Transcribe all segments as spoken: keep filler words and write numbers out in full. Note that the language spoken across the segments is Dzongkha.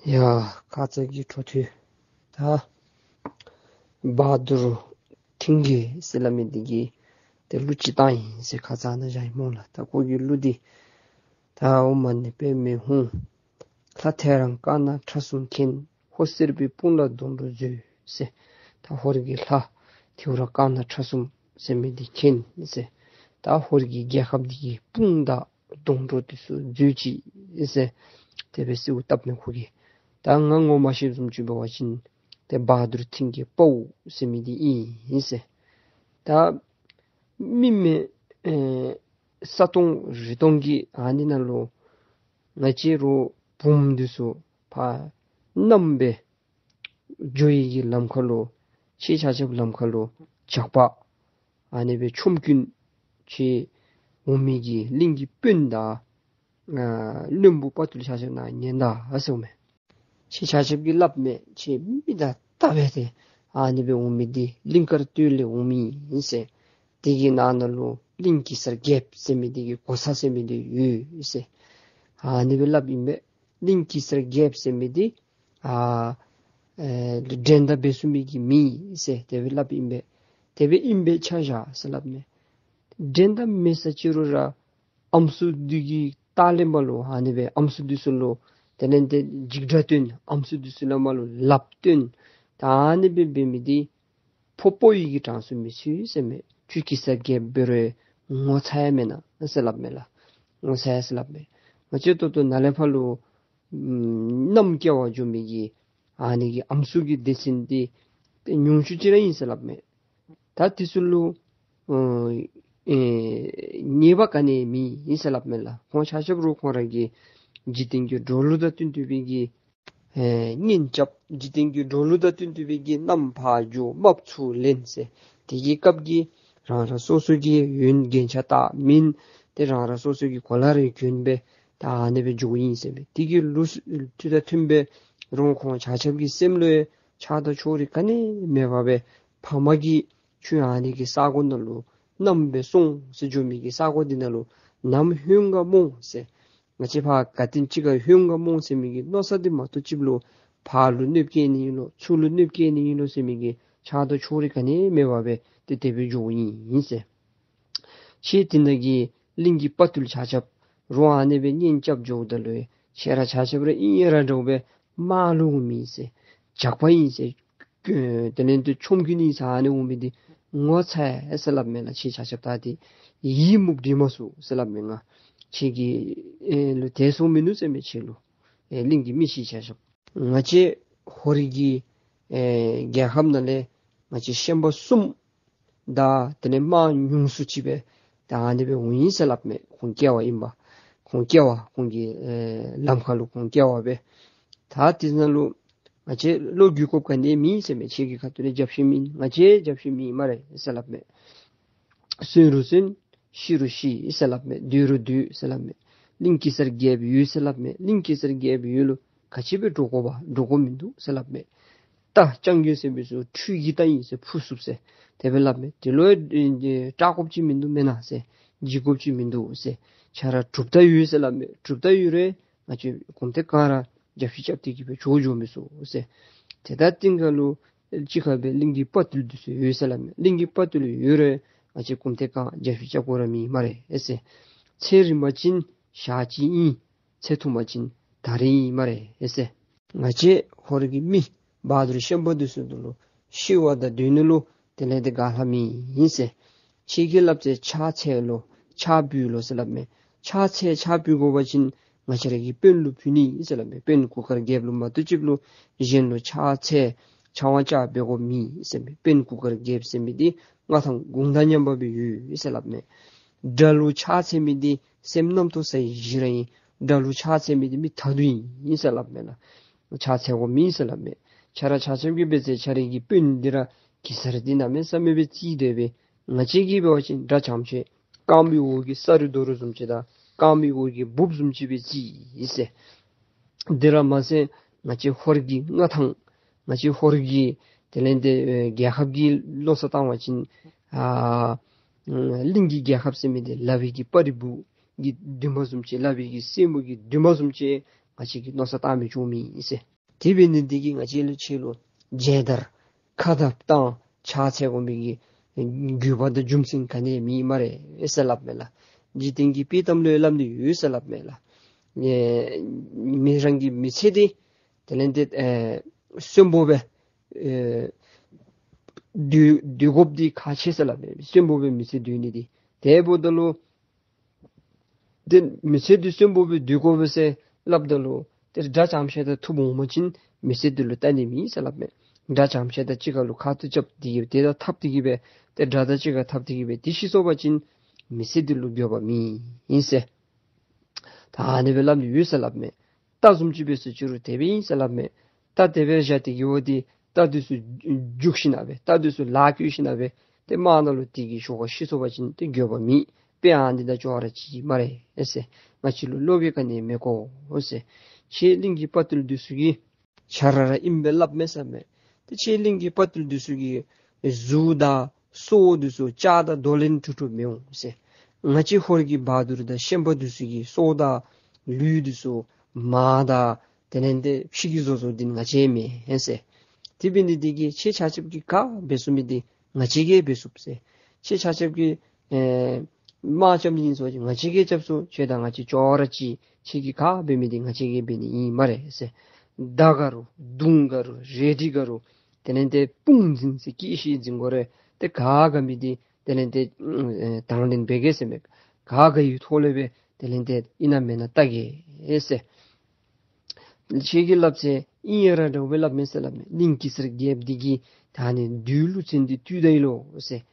ཡ་ཁ་ཙ་གི་འཕྲོ་མཐུད་ད་བ་དུར་མཐིང་གེ་ཟེར་སླབ་མི་འདི་གིས་ཏེ་གླུ་ཅིག་བཏང་ཡི་ཟེར་ཁ་ཙ་ནཱ་བཞག་ཡི་སྨོ་ལགས། ད་ཁོ་གི་གླུ་འདི་ད་ཨོཾ་མ་ཎི་པདྨེ་ཧཱུྃ། ལྷ་ཐལ་རང་དཀར་ནག་ཁྲ་གསུམ་མཁྱེན། ཧོར་སེར་པོའི་དཔུང་ལ་སྡོང་གྲོགས་མཛོད་ཟེར། ད་ཧོར་གྱི་ལྷ་ཐལ་རང་དཀར་ནག་ཁྲ་གསུམ་ཟེར་མི་འདི་མཁྱེན་ཟེར། ད་ཧོར་གྱི་རྒྱལ་ཁབ་འདི་གི་དཔུང་དང་སྡོང་གྲོགས་འདི་ཚུ་མཛོད་ཅིག་ཟེར། དེ་སྦེ་གསོལཝ་བཏབ་མས་ཁོ་གིས། ད་ང་ངོ་མ་ཤེས་བཟུམ་ཅིག་འབད་བ་ཅིན་ཏེ་བ་དུར་མཐིང་གེ་དཔའ་བོ་ཟེར་མི་འདི་ཨིན་ཟེར། ད་མི་མེན་ཨེ་ས་སྟོང་རི་སྟོང་གི་ཨ་ནི་ནང་ལུ་ང་བཅས་ར་བུམོ་འདི་ཚུ་ཕར་མནའམ་སྦེ་འགྱོ་ནི་གི་ལམ་ཁ་ལུ་ཁྱེད་ཆ་ཁྱབ་ལམ་ཁ་ལུ་ཇག་པ་ཨ་ནི་སྦེ་ཆོམ་རྐུན་ཅིག་འོང་མི་གི་གླིང་གི་དཔོན་དང་ཨ་བློན་པོ་དཔའ་རྟུལ་ཆ་ཁྱབ་ནཱ་ཉན་ད་ཟེརཝ་མས། ཁྱེད་ཆ་ཁྱབ་ཀྱིས་སླབ་མས། ཁྱེད་མི་དང་ལྟ་བས་ཏེ་ཨ་ནི་སྦེ་འོང་མི་འདི་གླིང་དཀར་སྟོད་ལས་འོང་མི་ཨིན་ཟེར། དེ་གི་ནང་ན་ལུ་གླིང་གེ་སར་རྒྱལཔོ་ཟེར་མི་འདི་གི་གོ་ས་ཟེར་མི་འདི་ཡོད་ཟེར། ཨ་ནི་སྦེ་སླབ་ཨིན་པས། གླིང་གེ་སར་རྒྱལཔོ་ཟེར་མི་འདི་ཨ་ཨེ་འགྲན་ཟླ་འབད་ཚུགས་མི་གི་མི་ཨིན་ཟེར་དེ་སྦེ་སླབ་ཨིན་པས། དེ་སྦེ་ཨིན་པས་ཆ་བཞག་ཟེར་སླབ་མས། འགྲན་ཟླ་མེད་ས་ཅི་རུང་ར་ཨམ་སྲུ་འདི་གི་ལྟག་ལས་མར་ལུ་ཨ་ནི་སྦེ་ཨམ་སྲུ་འདི་ཚུ་ལུ་དེ་ལས་ཏེ་འཇིགས་སྐྲག་སྟོན། ཨམ་སྲུ་འདི་ཚུ་ལུ་མར་ལུ་ལགཔ་སྟོན། ད་ཨ་ནི་སྦེ་འབད་མི་འདི་ཕོ་ཕོ་ཡི་གི་གྲངས་སུ་མི་ཚུད་ཟེར་མས། ཁྱོད་གེ་སར་རྒྱལཔོ་འབད་རུང་ངོ་ཚ་ཡང་མེན་ན་ཟེར་སླབ་མས་ལགས། ངོ་ཚ་ཡང་ཟེར་སླབ་མས། ང་བཅས་ད་ལྟོ་ནཱ་ལས་ཕར་ལུ་ཨམ་མནའམ་སྐྱེལ་བར་འགྱོ་མི་གི་ཨ་ནི་གི་ཨམ་སྲུ་གི་སྡེ་ཚན་འདི་ཏེ་ཉུང་སུ་ཅིག་ར་ཨིན་ཟེར་སླབ་མས། ད་འདི་ཚུ་ལུ་ཨེ་ཨེ་ཉེས་པ་ག་ནི་མེད་ཨིན་ཟེར་སླབ་མས་ལགས། ཁོང་ཆ་ཁྱབ་ར་ཁོང་ར་གི་འཇིག་རྟེན་གྱི་འགྲོ་ལུགས་དང་བསྟུན་ཏེ་སྦེ་གི་ཨེ་གཉེན་རྐྱབ། འཇིག་རྟེན་གྱི་འགྲོ་ལུགས་དང་བསྟུན་ཏེ་སྦེ་གི་མནའམ་ཕར་འགྱོ་དམག་ཚུར་ལེན་ཟེར། དེ་གི་སྐབས་ཀྱི་རང་རང་སོ་སོ་གི་ཡོན་རྒྱན་ཆ་དག་མེན། ཏེ་རང་རང་སོ་སོ་གི་གོ་ལ་རེ་གྱོན་སྦེ་ད་ཨ་ནི་སྦེ་འགྱོཝ་ཨིན་ཟེར་མས། དེ་གི་ལུགས་སྲོལ་དང་མཐུན་པའི་རོང་ཁོང་ཆ་ཁྱབ་ཀྱི་སེམས་ལུ་ཡང་ཆགས་སྡང་ཕྱོགས་རིས་ག་ནི་མེད་པར་སྦེ་ཕ་མ་གིས་ཁྱོད་ཨ་ནི་གི་ས་གོ་ནང་ལུ་མནའམ་སྦེ་སོང་ཟེར་འགྱོ་མི་གི་ས་གོ་འདི་ནང་ལུ་ནམ་ལྷོད་ག་སྨོ་ཟེར། ང་བཅས་ཕར་ག་དེམ་ཅིག་ཁར་ལྷོད་ག་སྨོ་ཟེར་མི་གི་མནོ་བསམ་འདི་མ་གཏོགས་ཅིག་ལུ་ཕར་ལུ་གནོདཔ་བཀལ་ནི་ཨིན་ལོ་ཚུར་ལུ་གནོདཔ་བཀལ་ནི་ཨིན་ལོ་ཟེར་མི་གི་ཆགས་སྡང་ཕྱོགས་རིས་ག་ནི་མེད་པར་སྦེ་ཏེ་དེ་སྦེ་འགྱོཝ་ཨིན་ཟེར། ཁྱེད་འདི་ནང་གི་གླིང་གི་དཔའ་རྟུལ་ཆ་ཁྱབ་རོགས་ཨ་ནི་སྦེ་གཉེན་རྐྱབ་འགྱོཝ་ད་ལུ་ཁྱེད་ར་ཆ་ཁྱབ་ར་ཨིན་ར་འདྲཝ་སྦེ་དམག་ལུ་འོང་མི་ཨིན་ཟེར། ཇག་པ་ཨིན་ཟེར། ཨེ་དེ་ལས་ཏེ་ཆོམ་རྐུན་ཨིན་ཟེར་ཨ་ནི་འོང་མི་འདི་ངོ་ཚ་ཡི་ཟེར་སླབ་མས་ལགས། ཁྱེད་ཆ་ཁྱབ་ད་འདི་ཡིད་མུག་སྟེ་མ་ཚུགས་ཟེར་སླབ་མས། ང་ཁྱེད་ཀྱི་ཨེ་ལུ་དད་སོང་མིན་ནུག་ཟེར་མས། ཁྱེད་ལུ་ཨེ་གླིང་གི་མི་ཤི་ཆ་ཁྱབ། ང་བཅས་ཧོར་གྱི་ཨེ་རྒྱལ་ཁབ་ནང་ལས་ང་བཅས་ཤན་པ་གསུམ་དང་དེ་ལས་དམག་ཉུང་སུ་ཅིག་སྦེ་ད་ཨ་ནི་སྦེ་འོང་ཡི་ཟེར་སླབ་མས། ཁོང་སྐྱེལ་བར་ཨིན་པས། ཁོང་སྐྱེལ་བར་ཁོང་གི་ཨེ་ལམ་ཁ་ལུ་ཁོང་སྐྱེལ་བར་སྦེ། ད་དེ་ནང་ལུ་ང་བཅས་བློ་འགྱོད་དགོཔ་ག་ནི་མེད་ཟེར་མས། ཁྱེད་ཀྱི་ཁ་ཐུག་ལས་རྒྱབ་བཤུད་མེད། ང་བཅས་རྒྱབ་བཤུད་མེད་སྨ་རེ་ཟེར་སླབ་མས། གསོན་རུང་གསོན། ཤི་རུང་ཤི་ཟེར་སླབ་མས། སྡོད་རུང་སྡོད་ཟེར་སླབ་མས། གླིང་གེ་སར་རྒྱལཔོ་ཡོད་ཟེར་སླབ་མས། གླིང་གེ་སར་རྒྱལཔོ་ཡོད་ལུ་ག་ཅི་སྦེ་འདྲོག་དགོ་པ་འདྲོག་དགོཔ་མིན་འདུག་ཟེར་སླབ་མས། རྟ་རྐྱང་རྒོད་ཟེར་མི་ཚུ་ཁྲུས་ཀྱི་རྟ་ཨིན་ཟེར་ཕུ་སུབ་ཟེར་དེ་སྦེ་སླབ་མས། དེ་ལུ་ཡང་སྐྲག་དགོཔ་ཅིག་མིན་འདུག་མེན་ན་ཟེར། འཇིགས་དགོཔ་ཅིག་མིན་འདུག་ཟེར། ཁྱེད་ར་གྲུབ་རྟ་ཡོད་ཟེར་སླབ་མས། གྲུབ་རྟ་ཡོད་རུང་ང་བཅས་གུང་སྟེ་གང་ར་རྒྱབ་བཤུད་རྐྱབ་སྟེ་གི་སྦེ་འགྱོ་འགྱོ་མི་ཚུགས་ཟེར། དེ་དང་གཏིང་ཁ་ལུ་གཅིག་ཁར་སྦེ་གླིང་གི་དཔའ་རྟུལ་འདི་ཚུ་ཡོད་ཟེར་སླབ་མས། གླིང་གི་དཔའ་རྟུལ་ཡོད་རུང་ང་བཅས་གུང་སྟེ་གང་རྒྱབ་བཤུད་རྐྱབ་དགོ་ར་མེད་སྨ་རེ་ཟེར། ཚེ་རིང་པ་ཅིན་ཞག་གཅིག་ཨིན། ཚེ་ཐུང་པ་ཅིན་ད་རིས་ཨིན་སྨ་རེ་ཟེར། ང་བཅས་ཧོར་གྱི་མི་བ་དུར་ཤན་པ་འདི་ཚུ་འདི་ལུ་ཤི་བ་དང་སྡོད་ནི་ལུ་དེ་ལས་ཏེ་དགའ་ལྷ་མེད་ཨིན་ཟེར། ཁྱེད་ཀྱིས་སླབ་ཚེ་ཕྱག་འཚལ་ལོ་ཕྱག་འབུལ་ལོ་ཟེར་སླབ་མས། ཕྱག་འཚལ་ཕྱག་འབུལ་དགོ་པ་ཅིན་ང་བཅས་ར་གི་དཔོན་ལུ་འབུལ་ནི་ཨིན་ཟེར་སླབ་མས། དཔོན་གུར་དཀར་རྒྱལཔོ་ལུ་མ་གཏོགས་ཅིག་ལུ་གཞན་ལུ་ཕྱག་འཚལ་ཕྱག་དབང་བཅར་འབད་དགོཔ་མེད་ཟེར་མས། དཔོན་གུར་དཀར་རྒྱལཔོ་ཟེར་མི་འདི་མངའ་ཐང་དགུང་དང་མཉམ་པ་སྦེ་ཡོད་ཟེར་སླབ་མས། དགྲ་ལུ་ཕྱག་འཚལ་མི་འདི་སེམས་རྣམ་རྟོག་ཟ་བའི་གཞི་ར་ཨིན། དགྲ་ལུ་ཕྱག་འཚལ་མི་འདི་མི་ཐ་དུང་ཨིན་ཟེར་སླབ་མས་ལགས། ཕྱག་འཚལ་དགོཔ་མེད་ཟེར་སླབ་མས། ཁྱེད་ར་ཆ་ཁྱབ་ཀྱིས་འབད་ཚེ་ཁྱེད་ར་གི་དཔོན་འདི་ར་གེ་སར་འདི་གནམ་མེད་ས་མེད་སྦེ་བརྩི་སྡོད་པས། ང་བཅས་ཀྱིས་འབད་བ་ཅིན་དགྲ་བྱམས་ཆེ། རྐངམ་གི་འོག་གི་ས་རུ་རྡོ་རུ་བཟུམ་ཅིག་དང་རྐངམ་གི་འོག་གི་འབུཔ་བཟུམ་ཅིག་སྦེ་བརྩི་ཡི་ཟེར། དེ་ར་མ་ཚད་ང་བཅས་ཧོར་གྱི་མངའ་ཐང་ང་བཅས་ཧོར་གྱི་དེ་ལས་ཏེ་ཨེ་རྒྱལ་ཁབ་ཀྱི་མནོ་བསམ་བཏང་བ་ཅིན་ཨ་གླིང་གི་རྒྱལ་ཁབ་ཟེར་མི་འདི་ལག་པའི་གི་སྤ་རི་བུ་གི་མདུན་མ་བཟུམ་ཅིག་ལག་པའི་གི་སེན་མོ་གི་མདུན་མ་བཟུམ་ཅིག་ང་བཅས་ཀྱིས་མནོ་བསམ་བཏང་མི་ཆོག་མི་ཨིན་ཟེར། དེ་འབད་ནི་འདི་གིས་ང་བཅས་ལུ་ཁྱེད་ལུ་མཇལ་དར་ཁ་བརྡ་བཏང་ཕྱག་འཚལ་དགོ་མི་གི་དགོས་པ་དང་རྒྱུ་མཚན་ག་ནི་མེད་སྨ་རེ་ཟེར་སླབ་མས་ལགས། འཇིག་རྟེན་གྱི་དཔྱེ་གཏམ་ལུ་སླབ་ནི་ཡོད་ཟེར་སླབ་མས་ལགས། ཨེ་མི་རང་གི་མི་ཚེ་འདི་དེ་ལས་འདི་ཨེ་གསོན་པོ་སྦེ་ཨེ་སྡོད་སྡོད་དགོཔ་འདི་ཁག་ཆེ་ཟེར་སླབ་མས། གསོན་པོ་སྦེ་མི་ཚེ་སྡོད་ནི་འདི། དེ་འབདཝ་ད་ལུ་ཏེ་མི་ཚེ་འདི་གསོན་པོ་སྦེ་སྡོད་དགོ་པས་ཟེར་སླབ་ད་ལུ་ཏེ་དགྲ་ཙམ་ཤེས་དང་ཐུབ་འོང་པ་ཅིན་མི་ཚེ་འདི་ལུ་ལྟ་ནི་མེད་ཟེར་སླབ་མས། དགྲ་ཙམ་ཤེས་དང་གཅིག་ཁར་ལུ་ཁ་ཐུག་རྐྱབ་སྟེ་གི་སྦེ་ཏེ་ད་འཐབ་སྟེ་གི་སྦེ་ཏེ་དགྲ་དང་གཅིག་ཁར་འཐབ་སྟེ་གི་སྦེ་ཏེ་ཤི་སོང་པ་ཅིན་མི་ཚེ་འདི་ལུ་དགོས་པ་མེད་ཟེར། ད་ཨ་ནི་སྦེ་སླབ་ནི་ཡོད་ཟེར་སླབ་མས། རྟ་བཟུམ་ཅིག་འབད་སོང་ཅི་རུང་དེ་སྦེ་ཨིན་ཟེར་སླབ་མས། རྟ་དེ་སྦེ་བཞག་སྟེ་གི་འོ་འདི་རྟ་འདི་ཚུ་རྒྱུག་ཞིན་ན་སྦེ་རྟ་འདི་ཚུ་ལཱ་བཀོལ་ཞིན་ན་སྦེ་ཏེ་དམག་ནང་ལུ་དེ་གི་ཞོར་ཁར་ཤི་སོང་པ་ཅིན་ཏེ་དགོས་པ་མེད། དཔེ་ཨ་ནི་དང་ཅོག་ར་གཅིག་སྨ་རེ་ཨེ་ཟེར། ང་བཅས་ལུ་བློ་འགྱོད་ག་ནི་མི་དགོ་ཨེ་ཟེར། ཁྱེད་གླིང་གི་དཔའ་བརྟུལ་འདི་ཚུ་གིས་ཆ་ར་ར་ཨིནམ་སྦེ་སླབ་མས་ཟེར་མས། ཏེ་ཁྱེད་གླིང་གི་དཔའ་བརྟུལ་འདི་ཚུ་གི་གཟུགས་དང་སྲོག་འདི་ཚུ་ལྕགས་དང་རྡོ་ལས་གྲུབ་གྲུབ་མི་འོང་ཟེར། ང་བཅས་ཧོར་གྱི་བ་དུར་དང་ཤན་པ་འདི་ཚུ་གི་སྲོག་དང་ལུས་འདི་ཚུ་མ་དང་དེ་ལས་ཏེ་ཕྱི་གི་བཟོ་བཟོཝ་འདི་ང་བཅས་མེན་ཟེར། དེ་འབད་ནི་འདི་གིས་ཁྱེད་ཆ་ཁྱབ་ཀྱིས་ག་འབད་ཚུགས་མི་འདི་ང་བཅས་ཀྱིས་འབད་ཚུགས་ཟེར། ཁྱེད་ཆ་ཁྱབ་ཀྱིས་ཨེ་དམག་རྐྱབ་ནི་ཨིན་ཟེར་བ་ཅིན་ང་བཅས་ཀྱིས་རྐྱབ་ཚུགས། ཁྱེད་དང་ང་བཅས་ཅོག་ར་གཅིག། ཁྱེད་ཀྱིས་ག་འབད་མི་འདི་ང་བཅས་ཀྱིས་འབད་ནི་ཨིན་སྨ་རེ་ཟེར། མདའ་ག་རུང་མདུང་ག་རུང་རལ་གྲི་ག་རུང་དེ་ལས་ཏེ་དཔུང་འཛིན་ཟེར་གྱི་ཤེས་འཛིན་དགོ་རུང་ཏེ་ག་ག་མི་འདི་དེ་ལས་ཏེ་ཨེ་དང་ལེན་འབད་གེ་ཟེར་མས། ག་ག་ཡི་ཐོག་ལས་སྦེ་དེ་ལས་ཏེ་ཨིན་ན་མེན་ན་བལྟ་གེ་ཟེར། ཁྱེད་ཀྱིས་སླབ་ཚེ་ཨིན་ཡ་ར་འདྲཝ་སྦེ་སླབ་མས་ཟེར་སླབ་མས། གླིང་གེ་སར་རྒྱལཔོ་འདི་གིས་ད་ནི་བདུད་ཀླུ་བཙན་འདི་བཏུལ་ད་ཡི་ལོ་ཟེར།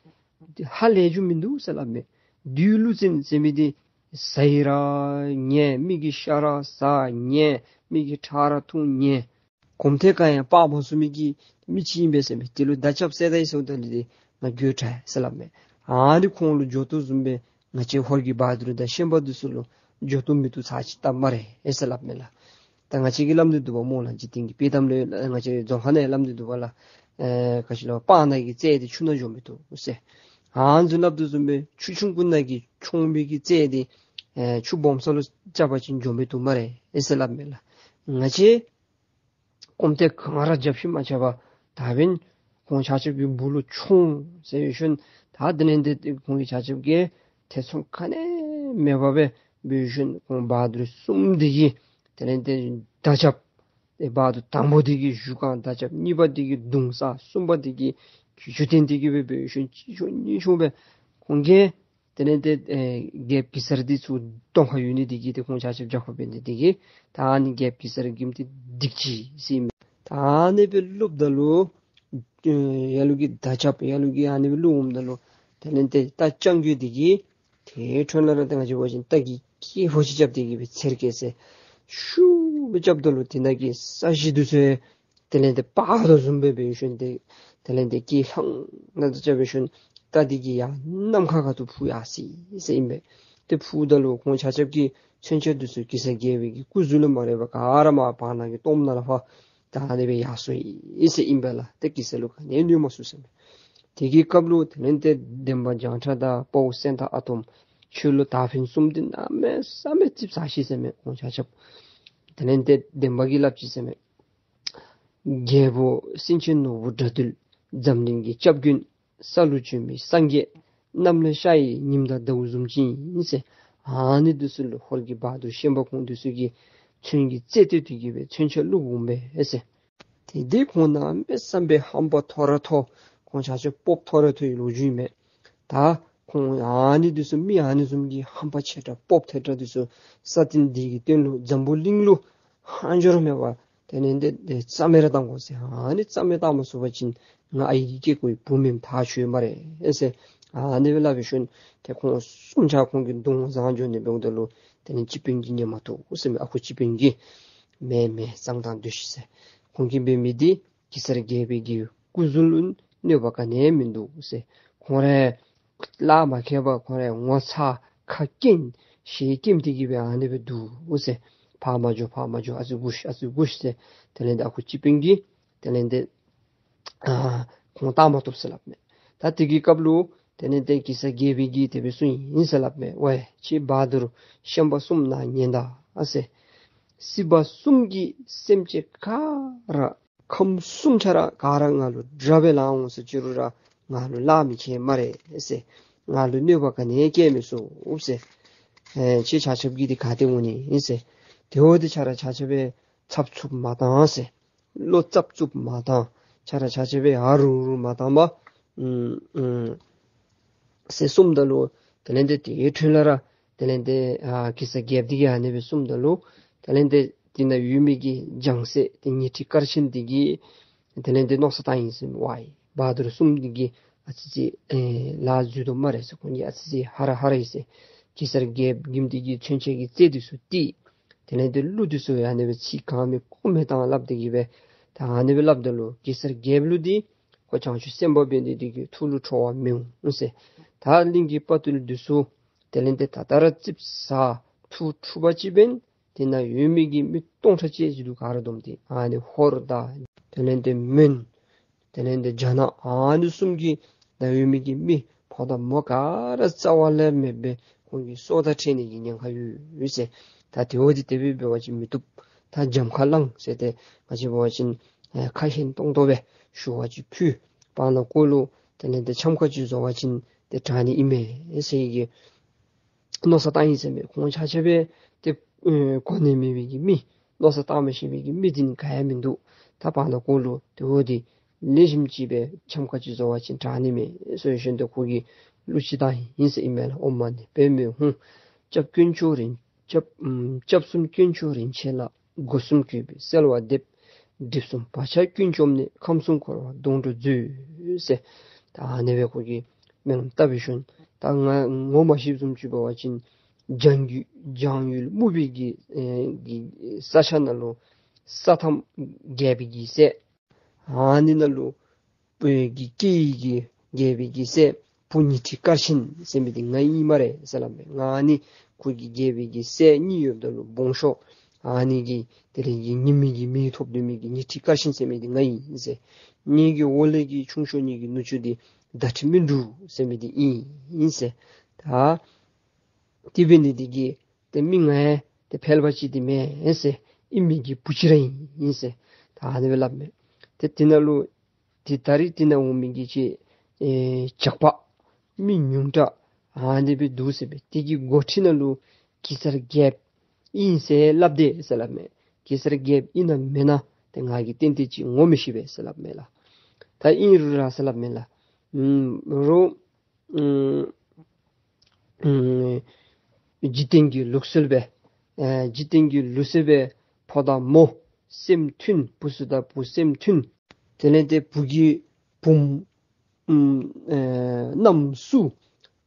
ཧ་ལས་རྒྱུ་མིན་འདུག་ཟེར་སླབ་མས། བདུད་ཀླུ་བཙན་ཟེར་མི་འདི་ཟ་ཡི་ར་ཉན། མི་གི་ཤ་ར་ཟ་ཉན། མི་གི་ཁྲག་ར་འཐུང་ཉན། གོམ་ཐེངས་གང་ཡང་སྤར་མ་ཚུགས་མི་གི་མི་ཅིག་ཨིན་པས་ཟེར་མས། དེ་ལུ་མདའ་རྐྱབ་བསད་ད་ཡི་ཟེརཝ་ད་ལུ་ཏེ་ང་དགོད་བྲ་ཡི་ཟེར་སླབ་མས། ཨ་ནི་ཁོང་ལུ་འགྱོ་དོ་བཟུམ་སྦེ་ང་བཅས་ཧོར་གྱི་བ་དུར་དང་ཤན་པ་འདི་ཚུ་ལུ་འགྱོ་དོ་མི་བཏུབ་ཚར་ཅིག་བཏབ་སྨ་རེ་ཨེ་ཟེར་སླབ་མས་ལགས། ད་ང་བཅས་ཀྱིས་སླབ་ནི་འདུག་པ་སྨོ་ལགས། འཇིག་རྟེན་གྱི་དཔྱེ་གཏམ་ལུ་ང་བཅས་རྫོང་ཁ་ནང་སླབ་ནི་འདུག་པ་ལགས། ཨེ་ག་ཅི་ལོ་སྤང་ནང་གི་རྩྭ་འདི་ཆུ་ནང་འགྱོ་མི་བཏུབ་ཟེར། ཨ་ནི་ཚུ་སླབ་དོ་བཟུམ་སྦེ་ཆུ་ཆུང་ཀུ་ནང་གི་ཆུང་བའི་གི་རྩྭ་འདི་ཨེ་ཆུ་སྦོམ་ས་ལུ་རྐྱབ་པ་ཅིན་འགྱོ་མི་བཏུབ་སྨ་རེ་ཨེ་ཟེར་སླབ་མས་ལགས། ང་བཅས་གོམ་ཐེངས་གང་ར་རྒྱབ་ཤིག་མ་རྐྱབ་པར་ད་འབདན་ཁོང་ཆ་ཁྱབ་ཀྱི་སྦུག་ལུ་མཆོང་ཟེར་ཡོད་ཤོན། ད་དེ་ལས་ཏེ་ཁོང་གི་ཆ་ཁྱབ་ཀྱིས་ཐེ་ཚོམ་ག་ནི་མེད་པར་སྦེ་འབད་ཡོད་ཤོན། ཁོང་བ་དུར་གསུམ་འདི་གིས་དེ་ལས་ཏེ་མདའ་རྐྱབ། ཏེ་བ་དུར་དང་པོ་འདི་གིས་གཞུ་རྐང་མདའ་རྐྱབ། གཉིས་པ་འདི་གིས་མདུང་བསགས། གསུམ་པ་འདི་གིས་གྱི་ཅུ་ཐེན་འདི་གིས་སྦེ་འབད་ཡོད་ཤོན། གཅིག་མཆོང་གཉིས་མཆོང་སྦེ་ཁོང་གིས་དེ་ལས་ཏེ་ཨེ་རྒྱལཔོ་གེ་སར་འདི་ཚུར་གདོང་ཁར་ཡོད་ནི་འདི་གིས་ཏེ་ཁོང་ཆ་ཁྱབ་རྒྱབ་ཁར་འབད་ནི་འདི་གིས་ད་ཨ་ནི་རྒྱལཔོ་གེ་སར་གྱིས་ཏེ་སྡིག་ཅི་ཟེར་ཨིན་མས། ད་ཨ་ནི་སྦེ་སླབ་ད་ལུ་ཨེ་ལ་ལུ་གིས་མདའ་རྐྱབ། ལ་ལུ་གིས་ཨ་ནི་སྦེ་སླབ་འོངམ་ད་ལུ་དེ་ལས་ཏེ་རྟ་རྐྱང་རྒོད་འདི་གིས་དེ་འཕྲོ་ལས་ར་ཏེ་ང་བཅས་འབད་བ་ཅིན་རྟ་གི་སྐེད་པོ་ཅིག་རྐྱབ་སྟེ་གི་སྦེ་འཚེར་སྐད་ཟེར་ཤུགས་སྦེ་རྐྱབ་ད་ལུ་དེ་ནང་གི་ས་གཞི་འདི་ཚུ་དེ་ལས་ཏེ་འབར་དོ་བཟུམ་སྦེ་འབད་ཡོད་ཤོན། ཏེ་དེ་ལས་ཏེ་སྐད་ལྷང་ལྷང་དུ་རྐྱབ་འབད་ཤོན། རྟ་འདི་གིས་ཡར་ནམ་མཁའ་ཁ་ཐུག་འཕུར་ཡར་སོ་ཡི་ཟེར་ཨིན་པས། ཏེ་འཕུརཝ་ད་ལུ་ཁོང་ཆ་ཁྱབ་ཀྱི་མཚོན་ཆ་འདི་ཚུ་གེ་སར་རྒྱལ་པོའི་གི་སྐུ་གཟུགས་ལུ་མ་རེག་པར་ག་ར་མར་བར་སྣང་གི་སྟོངམ་ནང་ལུ་ཕར་ད་ཨ་ནི་སྦེ་ཡར་སོ་ཡི་ཟེར་ཨིན་པས་ལགས། ཏེ་གེ་སར་ལུ་ག་ནི་གནོད་མ་ཚུགས་ཟེར་མས། དེ་གི་སྐབས་ལུ་དེ་ལས་ཏེ་འདན་མ་བྱང་ཁྲ་དང་དཔའ་བོ་སེང་སྟག་ཨ་དོམ་ཁྱོད་ལུ་ད་ཕན་གསུམ་འདི་གནམ་མེད་ས་མེད་ཙིགཔ་ཟ་ཤིག་ཟེར་མས། ཁོང་ཆ་ཁྱབ་དེ་ལས་ཏེ་འདན་མ་གིས་སླབ་ཅི་ཟེར་མས། རྒྱལ་པོ་སེང་ཆེན་ནོར་བུ་དགྲ་འདུལ་འཛམ་གླིང་གི་སྐྱབས་མགོན། ས་ལུ་བྱོན་མི་སངས་རྒྱས། གནམ་ལས་ཤར་བའི་ཉིམ་དང་ཟླཝ་བཟུམ་ཅིག་ཨིན་ཟེར། ཨ་ནི་འདི་ཚུ་ལུ་ཧོར་གྱི་བ་དུར་ཤན་པ་ཁོང་འདི་ཚུ་གིས་མཚོན་གྱིས་རྩེ་བཏོད་དེ་གི་སྦེ་མཚོན་ཆ་བླུག་འོང་པས་ཟེར། དེ་དེ་ཁོང་གནམ་མེད་ས་མེད་ཧམ་པ་མཐོ་ར་མཐོ། ཁོང་ཆ་ཁྱབ་སྤོབས་མཐོ་ར་མཐོ་བའི་ལོ་རྒྱུས་ཨིན་མས། ད་ཁོང་ཨ་ནི་འདི་ཚུ་མི་ཨ་ནི་བཟུམ་གྱི་ཧམ་པ་ཆེ་དྲགས་སྤོབས་ཐེབས་དྲགས་འདི་ཚུ་ས་སྟེང་འདི་གི་སྟེང་ལུ་འཛམ་བུ་གླིང་ལུ་ཧང་འབྱོར་མེད་པར་དེ་ལས་ཏེ་ཏེ་རྩ་མེད་ར་བཏང་དགོ་ཟེར། ཨ་ནི་རྩ་མེད་བཏང་མ་ཚུགས་པ་ཅིན་ང་ཨའི་གི་སྐྱེ་དགུའི་བུ་མེནམ་ཐག་ཆོད་སྨ་རེ་ཟེར། ཨ་ནི་སྦེ་སླབ་འབད་ཤོན། ཏེ་ཁོང་གསུམ་ཆ་ཁོང་གི་གདོང་བཟང་འགྱོ་ནི་འབདཝ་ད་ལུ་དེ་ལས་སྤྱི་དཔོན་གྱིས་ཉན་མ་བཏུབ་ཟེར་མས། ཨ་ཁུ་སྤྱི་དཔོན་གྱིས་མེན་མེན་གཙང་དག་སྡོད་ཤིག་ཟེར། ཁོང་གིས་འབད་མི་འདི་གེ་སར་རྒྱལ་པོའི་གི་སྐུ་གཟུགས་ལུ་གནོད་པ་ག་ནི་ཡང་མིན་འདུག་ཟེར། ཁོང་ར་ལཱ་མ་ཁེལ་བར་ཁོང་ར་ངོ་ཚ་ཁ་སྐྱེངས་ཞེ་སྐྱེངས་ཏེ་གི་སྦེ་ཨ་ནི་སྦེ་འདུག་ཟེར། ཕར་མ་འགྱོ་ཕར་མ་འགྱོ། ཨ་ཙི་སྒུག་ཤིག་ཨ་ཙི་སྒུག་ཤིག་ཟེར། དེ་ལས་ཏེ་ཨ་ཁུ་སྤྱི་དཔོན་གྱིས་དེ་ལས་ཏེ་ཨ་ཁོང་བཏང་མ་བཏུབ་ཟེར་སླབ་མས། ད་དེ་གི་སྐབས་ལུ་དེ་ལས་ཏེ་གེ་སར་རྒྱལ་པོ་གིས་དེ་སྦེ་གསུངས་ཡི་ཟེར་སླབ་མས། ཝའེ་ཁྱེད་བ་དུར་ཤན་པ་གསུམ་ནཱ་ཉན་ད་ཟེར། སྲིད་པ་གསུམ་གྱི་སེམས་ཅན་ག་ར་ཁམས་གསུམ་ཆ་ར་ག་ར་ང་ལུ་དགྲ་སྦེ་ལང་འོང་ཟེར་ཅི་རུང་ར་ང་ལུ་ལཱ་མི་ཁེལ་སྨ་རེ་ཟེར། ང་ལུ་གནོད་པ་ག་ནི་ཡང་བཀལ་མི་ཚུགས་ཟེར། ཨེ་ཁྱེད་ཆ་ཁྱབ་ཀྱིས་འདི་ག་ཏེ་འོང་ནི་ཨིན་ཟེར། དེ་འོ་འདི་ཆ་ར་ཆ་ཁྱབ་སྦེ་འཚབ་འཚུབ་མ་བཏང་ཟེར། བློ་འཚབ་འཚུབ་མ་བཏང་། ཆ་ར་ཆ་ཁྱབ་སྦེ་ཧ་རུ་རུ་མ་བཏང་པར་ཨུམ་ཨུམ་ཟེར་གསུངམ་ད་ལུ་དེ་ལས་འདི་དེའི་འཕྲོ་ལས་ར་དེ་ལས་འདི་ཨ་གེ་སར་རྒྱལཔོ་འདི་གིས་ཨ་ནི་སྦེ་གསུངམ་ད་ལུ་དེ་ལས་འདི་དེ་ནང་ཡོད་མི་གི་ལྗང་སྲས་དེ་ཉི་ཁྲི་དཀར་ཆེན་འདི་གིས་དེ་ལས་འདི་མནོ་བསམ་བཏང་ཡི་ཟེར། ཝའི་བ་དུར་གསུམ་འདི་གིས་ཨ་ཙི་ཅིག་ཨེ་ལཱ་འཛོལ་དོ་སྨ་རེ་ཟེར། ཁོང་གིས་ཨ་ཙི་ཅིག་ཧ་ར་ཧ་ར་ཡི་ཟེར། གེ་སར་རྒྱལཔོ་གིས་འདི་གིས་མཚོན་ཆ་གི་རྩེ་འདི་ཚུ་བཏེག། དེ་ལས་འདི་གླུ་འདི་ཚུ་ཡང་ཨ་ནི་སྦེ་ཚིག་གང་མེད་གོ་མེད་བཏང་སླབ་སྟེ་གི་སྦེ་ད་ཨ་ནི་སྦེ་སླབ་ད་ལུ་གེ་སར་རྒྱལཔོ་ལུ་འདི་ཁོ་བྱང་ཆུབ་སེམས་དཔའ་འབད་ནི་འདི་གིས་ཐུགས་ལུ་ཁྲོ་བ་མི་འོང་ཟེར། ད་གླིང་གི་དཔའ་བརྟུལ་འདི་ཚུ་དེ་ལས་འདི་ད་ལྟོ་ར་ཙིགཔ་ཟ་ཐུགས་འཁྲུགས་པ་ཅིག་འབད་དེ་ནང་ཡོད་མི་གི་མི་སྟོང་ཕྲག་གཅིག་ཅིག་འདུག། ག་ར་བསྡོམས་ཏེ་ཨ་ནི་ཧོར་དང་དེ་ལས་འདི་མོན་དེ་ལས་འདི་རྒྱ་ནག་ཨ་ནི་གསུམ་གྱི་ནང་ཡོད་མི་གི་མི་ཕོ་དང་མོ་ག་ར་རྩ་བ་ལས་མེད་པར་ཁོང་གི་སྲོག་དང་ཕྲལ་ནི་གི་ཉེན་ཁ་ཡོད་ཡོད་ཟེར། ད་དེ་འོ་འདི་དེ་སྦེ་འབད་བ་ཅིན་མི་བཏུབ། ད་འཇམ་ཁ་བླངས་ཟེར་ཏེ་ང་བཅས་འབད་བ་ཅིན་ཨེ་ཁ་ཧན་ཏོང་ཏོ་སྦེ་ཞུ་བ་ཅིག་ཕུལ། བར་ན་ཀོ་ལུ་དེ་ལས་འདི་འཆམ་ཁ་ཅིག་བཟོ་བ་ཅིན་ཏེ་དྲག་ནི་ཨིན་མས་ཟེར་གི་མནོ་བསམ་བཏང་ཡི་ཟེར་མས། ཁོང་ཆ་ཁྱབ་སྦེ་ཏེ་ཨེ་གོ་ནི་མེད་པའི་གི་མི་མནོ་བསམ་བཏང་མི་ཤེས་པའི་གི་མི་འདི་ནི་ག་ཡང་མིན་འདུག། ད་བར་ན་ཀོ་ལུ་དེ་འོ་འདི་ལེགས་ཤོམ་ཅིག་སྦེ་འཆམ་ཁ་ཅིག་བཟོ་བ་ཅིན་དྲག་ནི་མས་ཟེར་ཞུ་ནི་འདི་ཁོ་གིས་གླུ་ཅིག་བཏང་ཡི་ཟེར་ཨིན་མས་ལགས། ཨོཾ་མ་ཎི་པདྨེ་ཧཱུྃ། སྐྱབས་དཀོན་མཆོག་རིན་སྐྱབས་ཨམ་སྐྱབས་གསུམ་དཀོན་མཆོག་རིན་ཆེན་ལ། སྒོ་གསུམ་གུས་པས་གསོལ་བ་འདེབས། སྒྲིབ་གསུམ་བག་ཆགས་ཀུན་བཅོམ་ནས། ཁམས་གསུམ་འཁོར་བ་སྡོང་གྲོགས་མཛོད་ཟེར། ད་ཨ་ནི་སྦེ་ཁོ་གིས་སྨོན་ལམ་བཏབ་པའི་ཤུལ་ད་ང་ངོ་མ་ཤེསཔ་བཟུམ་ཅིག་འབད་བ་ཅིན་འཇང་གི་འཇང་ཡུལ་སྨུག་པོའི་གི་ཨེ་གི་ས་ཆ་ནང་ལུ་ས་ཐམ་རྒྱལ་པོའི་གི་སྲས་ཨ་ནི་ནང་ལུ་བོད་ཀྱི་སྐད་ཡིག་གི་རྒྱལ་པོའི་གི་སྲས་བུ་ཉི་ཁྲི་དཀར་ཆེན་ཟེར་མི་འདི་ང་ཨིན་སྨ་རེ་ཟེར་སླབ་མས། ང་ནི་ཁོ་གི་རྒྱལ་པོའི་གི་སྲས་གཉིས་ཡོདཔ་ད་ལུ་སྦོམ་ཤོས་ཨ་ནི་གི་དེ་ལས་ཀྱི་ཉི་མའི་གི་མིང་ཐོབ་སྡོད་མི་གི་ཉི་ཁྲི་དཀར་ཆེན་ཟེར་མི་འདི་ང་ཨིན་ཟེར། ངེ་གི་འོག་ལས་ཀྱི་ཆུང་ཤོས་ངེ་གི་ནུ་གཅུང་འདི་ཟླ་ཁྲི་སྨིན་དྲུག་ཟེར་མི་འདི་ཨིན་ཟེར། ད་དེ་འབད་ནི་འདི་གིས་ཏེ་མི་ང་ཡང་ཏེ་ཕལ་པ་ཅིག་འདི་མེན་ཟེར། ཨིན་མི་གི་བུ་ཅིག་ར་ཨིན་ཟེར། ད་ཨ་ནི་སྦེ་སླབ་མས། ཏེ་དེ་ནང་ལུ་ཏེ་ད་རིས་དེ་ནང་འོང་མི་གི་ཅིག་ཨེ་ཇག་པ་མི་ཉུང་དྲགས་ཨ་ནི་སྦེ་འདུག་ཟེར་སྦེ་དེ་གི་འགོ་ཁྲིད་ནང་ལུ་གེ་སར་རྒྱལཔོ་ཨིན་ཟེར་སླབ་དེས་ཟེར་སླབ་མས། གེ་སར་རྒྱལཔོ་ཨིན་ན་མེན་ན་ཏེ་ང་གིས་ཏན་ཏན་ཅིག་ངོ་མི་ཤེས་པས་ཟེར་སླབ་མས་ལགས། ད་ཨིན་རུང་ར་ཟེར་སླབ་མས་ལགས། ཨུམ་རོགས་ཨུམ་ཨུམ་འཇིག་རྟེན་གྱི་ལུགས་སྲོལ་སྦེ་ཨེ་འཇིག་རྟེན་གྱི་ལུགས་སྲོལ་སྦེ་ཕོ་དང་མོ་སེམས་མཐུན་བུ་ཚུ་དང་བུ་སེམས་མཐུན། དེ་ལས་ཏེ་བུ་གི་བུམོ་ཨུམ་ཨེ་མནའམ་བསུ།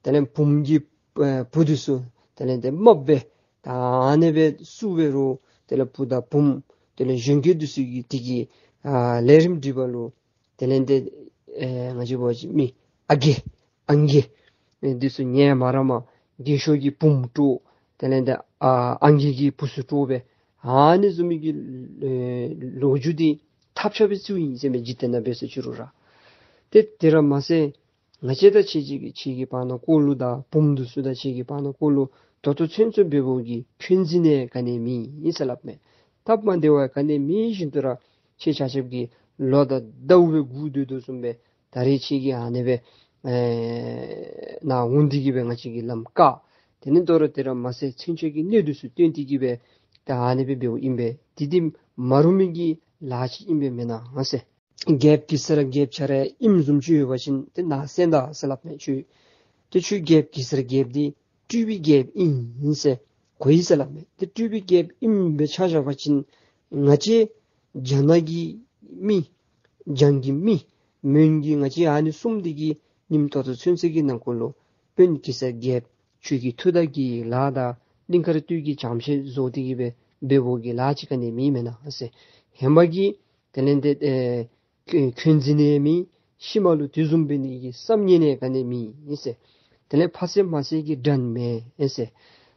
དེ་ལས་བུམོ་གི་ཨེ་བུ་འདི་ཚུ་དེ་ལས་ཏེ་རྨགཔ་སྦེ་ད་ཨ་ནི་སྦེ་བསུ་འབད་རུང་དེ་ལས་བུ་དང་བུམོ་དེ་ལས་གཞོན་སྐྱེས་འདི་ཚུ་གིས་དེ་གི་ཨ་ལས་རིམ་སྒྲིག་པ་ལུ་དེ་ལས་ཏེ་ཨེ་ང་བཅས་འབད་བ་ཅིན་མི་ཨ་རྒས་ཨང་རྒས་ཨེ་འདི་ཚུ་ངལ་མ་རངསམ་རྒས་ཤོས་ཀྱི་བུམོ་དཀྲོག། དེ་ལས་ཏེ་ཨ་ཨང་རྒས་ཀྱི་བུ་ཚུ་དཀྲོག་སྦེ་ཨ་ནི་བཟུམ་མའི་གི་ཨེ་ལོ་རྒྱུས་འདི་ཐབས་ཆག་སྦེ་བཙུགས་ཡི་ཟེར་མས། འཇིག་རྟེན་ནང་འབད་ཟེར་ཅི་རུང་ར། ཏེ་དེ་ར་མ་ཚད་ང་བཅས་དང་ཁྱེད་ཅིག་གི་ཁྱེད་ཀྱི་བར་ན་ཀོ་ལུ་དང་བུམོ་འདི་ཚུ་དང་ཁྱེད་ཀྱི་བར་ན་ཀོ་ལུ་ད་ལྟོ་ཚུན་ཚོད་འབད་བོ་གི་འཁོན་འཛིན་ནི་ག་ནི་མེད་ཟེར་སླབ་མས། སྟབས་མ་བདེཝ་ག་ནི་མེད་བཞིན་དུ་ར་ཁྱེད་ཆ་ཁྱབ་ཀྱིས་ལོ་དང་ཟླཝ་སྦེ་སྒུག་སྡོད་དོ་བཟུམ་སྦེ་ད་རིས་ཁྱེད་ཀྱིས་ཨ་ནི་སྦེ་ཨེ་ནཱ་འོང་སྟེ་གི་སྦེ་ང་བཅས་ཀྱི་ལམ་བཀག། དེ་ནི་དོ་རུང་དེ་ར་མ་ཚད་ཚུན་ཆད་ཀྱི་གནད་འདི་ཚུ་བཏོན་ཏེ་གི་སྦེ་ད་ཨ་ནི་སྦེ་འབདཝ་ཨིན་པས། དེ་འདི་མ་རུང་མི་གི་ལཱ་ཅིག་ཨིན་པས་མེན་ན་ཟེར། རྒྱལཔོ་གེ་སར་རྒྱལཔོ་ཆ་ར་ཨིནམ་བཟུམ་ཅིག་ཡོད་པ་ཅིན་ཏེ་ནཱ་གསན་ད་ཟེར་སླབ་མས། ཁྱོད་ཏེ་ཁྱོད་རྒྱལཔོ་གེ་སར་རྒྱལཔོ་འདི་སྤྲུལ་པའི་རྒྱལཔོ་ཨིན་ཟེར་གོ་ཡི་ཟེར་སླབ་མས། ཏེ་སྤྲུལ་པའི་རྒྱལཔོ་ཨིནམ་སྦེ་ཆ་བཞག་པ་ཅིན་ང་བཅས་རྒྱ་ནག་གི་མི་འཇང་གི་མི་མོན་གྱི་ང་བཅས་ཨ་ནི་གསུམ་འདི་གིས་ཉིནམ་ད་ལྟོ་ཚུན་ཚོད་ཀྱི་ནང་འཁོད་ལུ་དཔོན་གེ་སར་རྒྱལཔོ་ཁྱོད་ཀྱི་མཐུ་དང་གི་ལཱ་དང་གླིང་དཀར་སྟོད་ཀྱི་བྱམས་བརྩེ་བཟོ་སྟེ་གི་སྦེ་འབད་བོ་གི་ལཱ་ཅིག་ག་ནི་མེད་མེན་ན་ཟེར། ཧེ་མ་གི་དེ་ལས་ཏེ་ཨེ་འཁོན་འཛིན་ནི་མེད། ཤུལ་མ་ལུ་དེ་བཟུམ་འབད་ནི་གི་བསམ་ངན་ནི་ག་ནི་མེད་ཟེར། དེ་ལས་ཕ་སེམས་མ་སེམས་ཀྱི་འགྲན་མེད་ཟེར།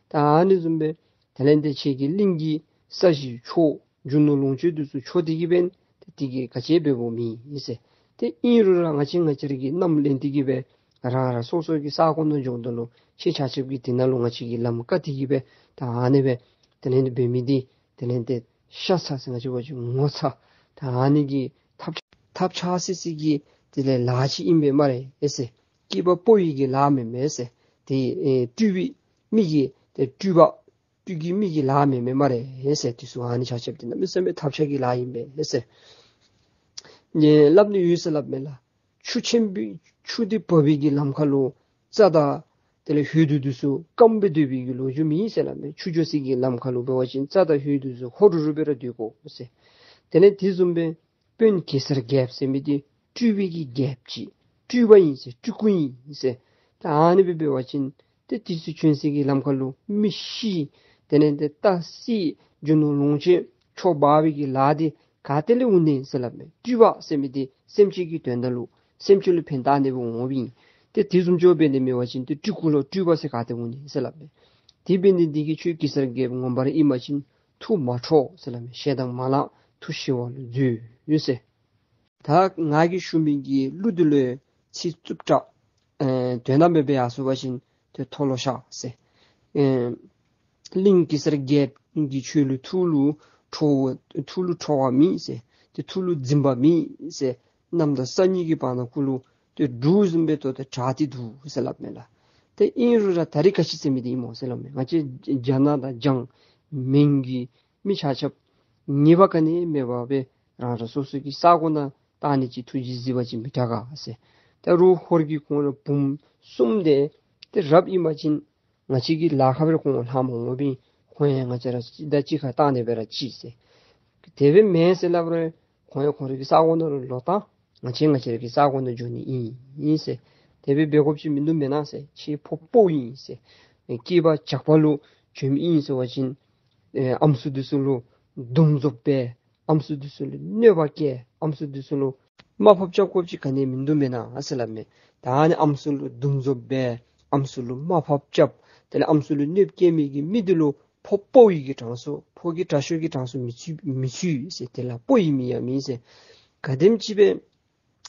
ད་ཨ་ནི་བཟུམ་སྦེ་དེ་ལས་ཏེ་ཁྱེད་ཀྱི་གླིང་གི་ས་གཞི་འཕྱོག་རྒྱུ་ནོར་ལོངས་སྤྱོད་འདི་ཚུ་འཕྱོག་སྟེ་གི་འབད་ཏེ་དེ་གིས་ག་ཅི་འབད་བོ་མེད་ཟེར། ཏེ་ཨིན་རུང་ར་ང་བཅས་ང་བཅས་ར་གི་མནའམ་ལེན་ཏེ་གི་སྦེ་རང་རང་སོ་སོ་གི་ས་གོ་ནང་འགྱོཝ་ད་ལུ་ཁྱེད་ཆ་ཁྱབ་ཀྱིས་དེ་ནང་ལུ་ང་བཅས་ཀྱི་ལམ་བཀག་སྟེ་གི་སྦེ་ད་ཨ་ནི་སྦེ་དེ་ལས་ཏེ་འབད་མི་འདི་ དེ་ལས་ཏེ་ཤ་ཚ་ཟེར་ང་བཅས་འབད་བ་ཅིན་ངོ་ཚ། ད་ཨ་ནི་གི་ཐབས་ཐབས་ཆག་སི་སི་གི་དེ་ལས་ལཱ་ཅིག་ཨིན་པས་སྨ་རེ་ཨེ་ཟེར། སྐྱེས་པ་ཕོ་ཡི་གི་ལཱ་མེན་མས་ཟེར། དེ་ཨེ་སྤྲུལ་པའི་མི་གི་ཏེ་སྤྲུལ་པ་སྤྲུལ་གྱི་མི་གི་ལཱ་མེན་མས་སྨ་རེ་ཨེ་ཟེར། དེ་ཚུ་ཨ་ནི་ཆ་ཁྱབ་དེ་གནམ་མེད་ས་མེད་ཐབས་ཆག་གི་ལཱ་ཨིན་པས་ཨེ་ཟེར། ཨེ་སླབ་ནི་ཡོད་ཟེར་སླབ་མས་ལགས། ཆུ་ཆེན་པོའི་ཆུ་འདི་འབབ་པའི་གི་ལམ་ཁ་ལུ་རྩྭ་དང་དེ་ལས་ཧོད་དུ་དེ་ཚུ་སྐམ་སྦེ་སྡོད་པའི་གི་ལོ་རྒྱུས་མེད་ཟེར་སླབ་མས། ཆུ་འགྱོ་སའི་གི་ལམ་ཁ་ལུ་འབད་བ་ཅིན་རྩྭ་དང་ཧོད་དུ་དེ་ཚུ་ཧོ་རུ་རུ་སྦེ་ར་སྡོད་དགོ་ཟེར། དེ་ལས་དེ་བཟུམ་སྦེ་དཔོན་གེ་སར་རྒྱལཔོ་ཟེར་མི་འདི་སྤྲུལ་པའི་གི་རྒྱལཔོ་ཅིག་སྤྲུལ་པ་ཨིན་ཟེར། སྤྲུལ་སྐུ་ཨིན་ཟེར། ད་ཨ་ནི་སྦེ་འབད་བ་ཅིན་ཏེ་དེ་ཚུ་བྱོན་སའི་གི་ལམ་ཁ་ལུ་མི་ཤི་དེ་ལས་ཏེ་རྟ་བསད་རྒྱུ་ནོར་ལོངས་སྤྱོད་འཕྱོག་འབག་པའི་གི་ལཱ་འདི་ག་ཏེ་ལས་འོང་ནི་ཟེར་སླབ་མས། སྤྲུལ་པ་ཟེར་མི་འདི་སེམས་ཅན་གྱི་དོན་དག་ལུ་སེམས་ཅན་ལུ་ཕན་བཏགས་ནི་སྦེ་འོང་བ་ཨིན། ཏེ་དེ་བཟུམ་ཅིག་འབད་ནི་མེད་པ་ཅིན་ཏེ་སྤྲུལ་སྐུ་ལུ་སྤྲུལ་པ་ཟེར་ག་ཏེ་འོང་ནི་ཟེར་སླབ་མས། དེ་འབད་ནི་འདི་གིས་ཁྱོད་གེ་སར་རྒྱལཔོ་ངོ་མ་ར་ཨིན་པ་ཅིན་ཐུགས་མ་ཁྲོ་ཟེར་སླབ་མས། ཞེ་སྡང་མ་ལང་། ཐུགས་ཞི་བ་ལུ་འཛུལ་ཡོད་ཟེར། ད་ང་གིས་ཞུ་མི་གི་གླུ་འདི་ལུ་ཚིག་རྩུབ་དྲགས་ཨེ་དོན་དག་མེད་པའི་ཡར་སོང་པ་ཅིན་ཏེ་མཐོལ་ལོ་བཤགས་ཟེར། ཨེ་གླིང་གེ་སར་རྒྱལཔོ་གིས་ཁྱོད་ལུ་ཐུགས་ལུ་ཁྲོ་བ་ཐུགས་ལུ་ཁྲོ་བ་མེད་ཟེར། ཏེ་ཐུགས་ལུ་འཛིན་པ་མེད་ཟེར། གནམ་དང་ས་གཉིས་ཀྱི་བར་ན་ཁོ་ལུ་ཏེ་འབྲུག་བཟུམ་སྦེ་ཏོ་ཏེ་གྲགས་ཏེ་འདུག་ཟེར་སླབ་མས་ལགས། ཏེ་ཨིན་རུང་ར་ད་རིས་ག་ཅི་ཟེར་མི་འདི་ཨིན་མོ་ཟེར་སླབ་མས། ང་བཅས་རྒྱ་ནག་དང་འཇང་མིང་གི་མི་ཆ་ཁྱབ་ཉེས་པ་ག་ནི་མེད་པར་སྦེ་རང་རང་སོ་སོ་གི་ས་གོ་ནང་བཏང་ནི་ཅིག་ཐུགས་རྗེ་གཟིགས་པ་ཅིན་མི་དྲག་ག་ཟེར། ད་རུང་ཧོར་གྱི་ཁོང་ར་བུམོ་གསུམ་དེ་ཏེ་རབ་ཨིན་པ་ཅིན་ང་བཅས་ཀྱི་ལཱ་ཁག་སྦེ་ར་ཁོང་ལྷང་མོ་ངོ་བིན། ཁོང་ཡང་ང་བཅས་ར་གཅིག་དང་གཅིག་ཁར་བཏང་ནི་སྦེ་ར་ཅིག་ཟེར། དེ་སྦེ་མེན་ཟེར་སླབ་རུང་ཁོང་ཡང་ཁོང་རའི་གི་ས་གོ་ནང་ལུ་ལོག་བཏང་། ང་བཅས་ང་བཅས་རའི་གི་ས་གོ་ནང་འགྱོ་ནི་ཨིན་ཨིན་ཟེར། དེ་སྦེ་འབད་དགོཔ་ཅིག་མིན་འདུག་མེན་ན་ཟེར། ཁྱེད་ཕོ་ཕོ་ཨིན་ཟེར། སྐྱེས་པ་ཇག་པ་ལུ་བྱོནམ་ཨིན་ཟེར་བ་ཅིན་ཨེ་ཨམ་སྲུ་འདི་ཚུ་ལུ་རྡུང་རྫོབ་འབད། ཨམ་སྲུ་འདི་ཚུ་ལུ་གནོད་པ་བཀལ། ཨམ་སྲུ་འདི་ཚུ་ལུ་དམའ་ཕབ་རྐྱབ་དགོཔ་ཅིག་ག་ནི་མིན་འདུག་མེན་ན་ཟེར་སླབ་མས། ད་ཨ་ནི་ཨམ་སྲུ་ལུ་རྡུང་རྫོབ་འབད། ཨམ་སྲུ་ལུ་དམའ་ཕབ་རྐྱབ། དེ་ལས་ཨམ་སྲུ་ལུ་གནོདཔ་བཀལ་མི་གི་མི་འདི་ལུ་ཕོ་ཕོ་ཡི་གི་གྲངས་སུ་ཕོ་གི་དྲག་ཤོས་ཀྱི་གྲངས་སུ་མི་ཚུད་མི་ཚུད་ཟེར། དེ་ལ་ཕོ་ཡི་མིང་ཡང་མེད་ཟེར། ག་དེམ་ཅིག་སྦེ་